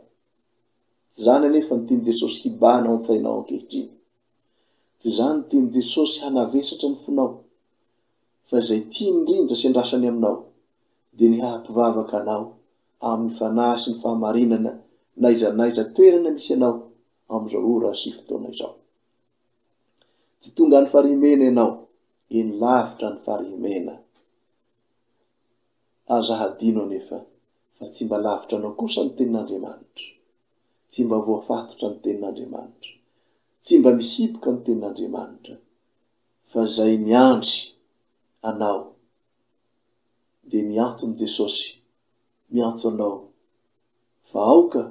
Tsy izany anefa no tian'i Jesosy hibahana ao an-tsainao ankehitriny. Tsy izany no tian'i Jesosy hanavesatra ny fonao. Fa izay tiany indrindra sy andrasany aminao dia ny haha-mpivavaka anao amin'ny fanahy sy ny fahamarinana n'aiza n'aiza toerana misy anao amin'izao ora sy fotoana izao. Tsy tonga any Farihimena ianao, eny lavitra any Farihimena. Aza hadino anefa fa tsy mba lavitra anao kosa ny Tenin'Andriamanitra. Tsy mba voafatotra ny Tenin'Andriamanitra. Tsy mba mihiboka ny Tenin'Andriamanitra. Fa izay miandry anao dia miantso an'i Jesosy, miantso anao fa aoka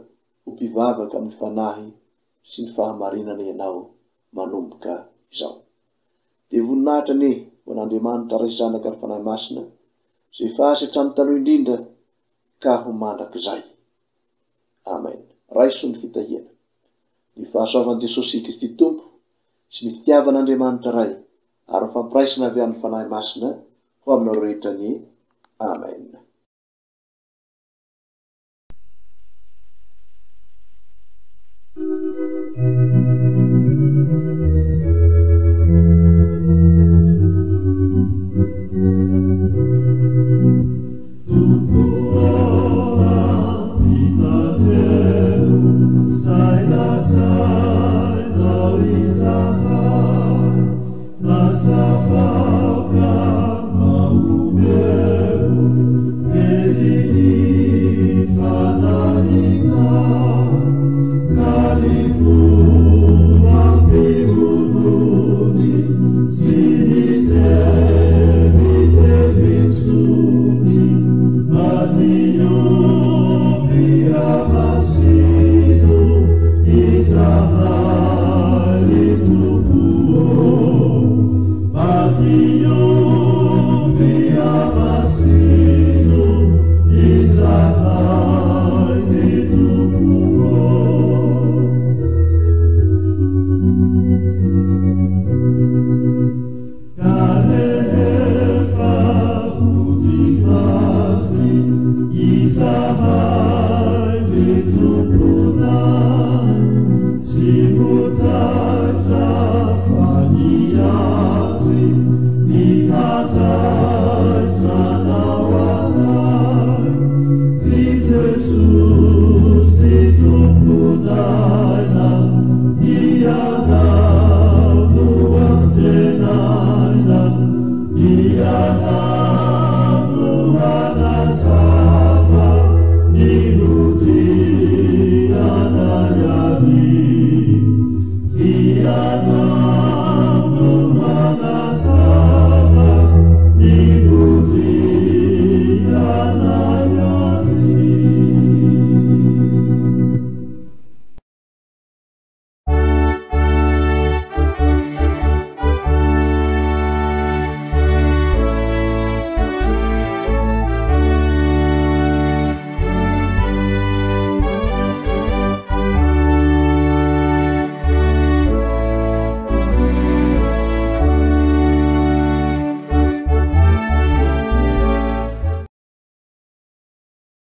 ho mpivavaka amin'ny Fanahy sy ny fahamarinana ianao manomboka izao. Dia voninahitra anie ho an'Andriamanitra Ray sy Zanaka ary Fanahy Masina, izay efa azy hatramin'ny taloha indrindra ka ho mandrakizay. Amen. Raiso ny fitahiana. Ny fahasoavan'i Jesosy Kristy Tompo sy ny fitiavan'Andriamanitra Ray ary ny fampiraisana avy amin'ny Fanahy Masina ho aminareo rehetra anie. Amen.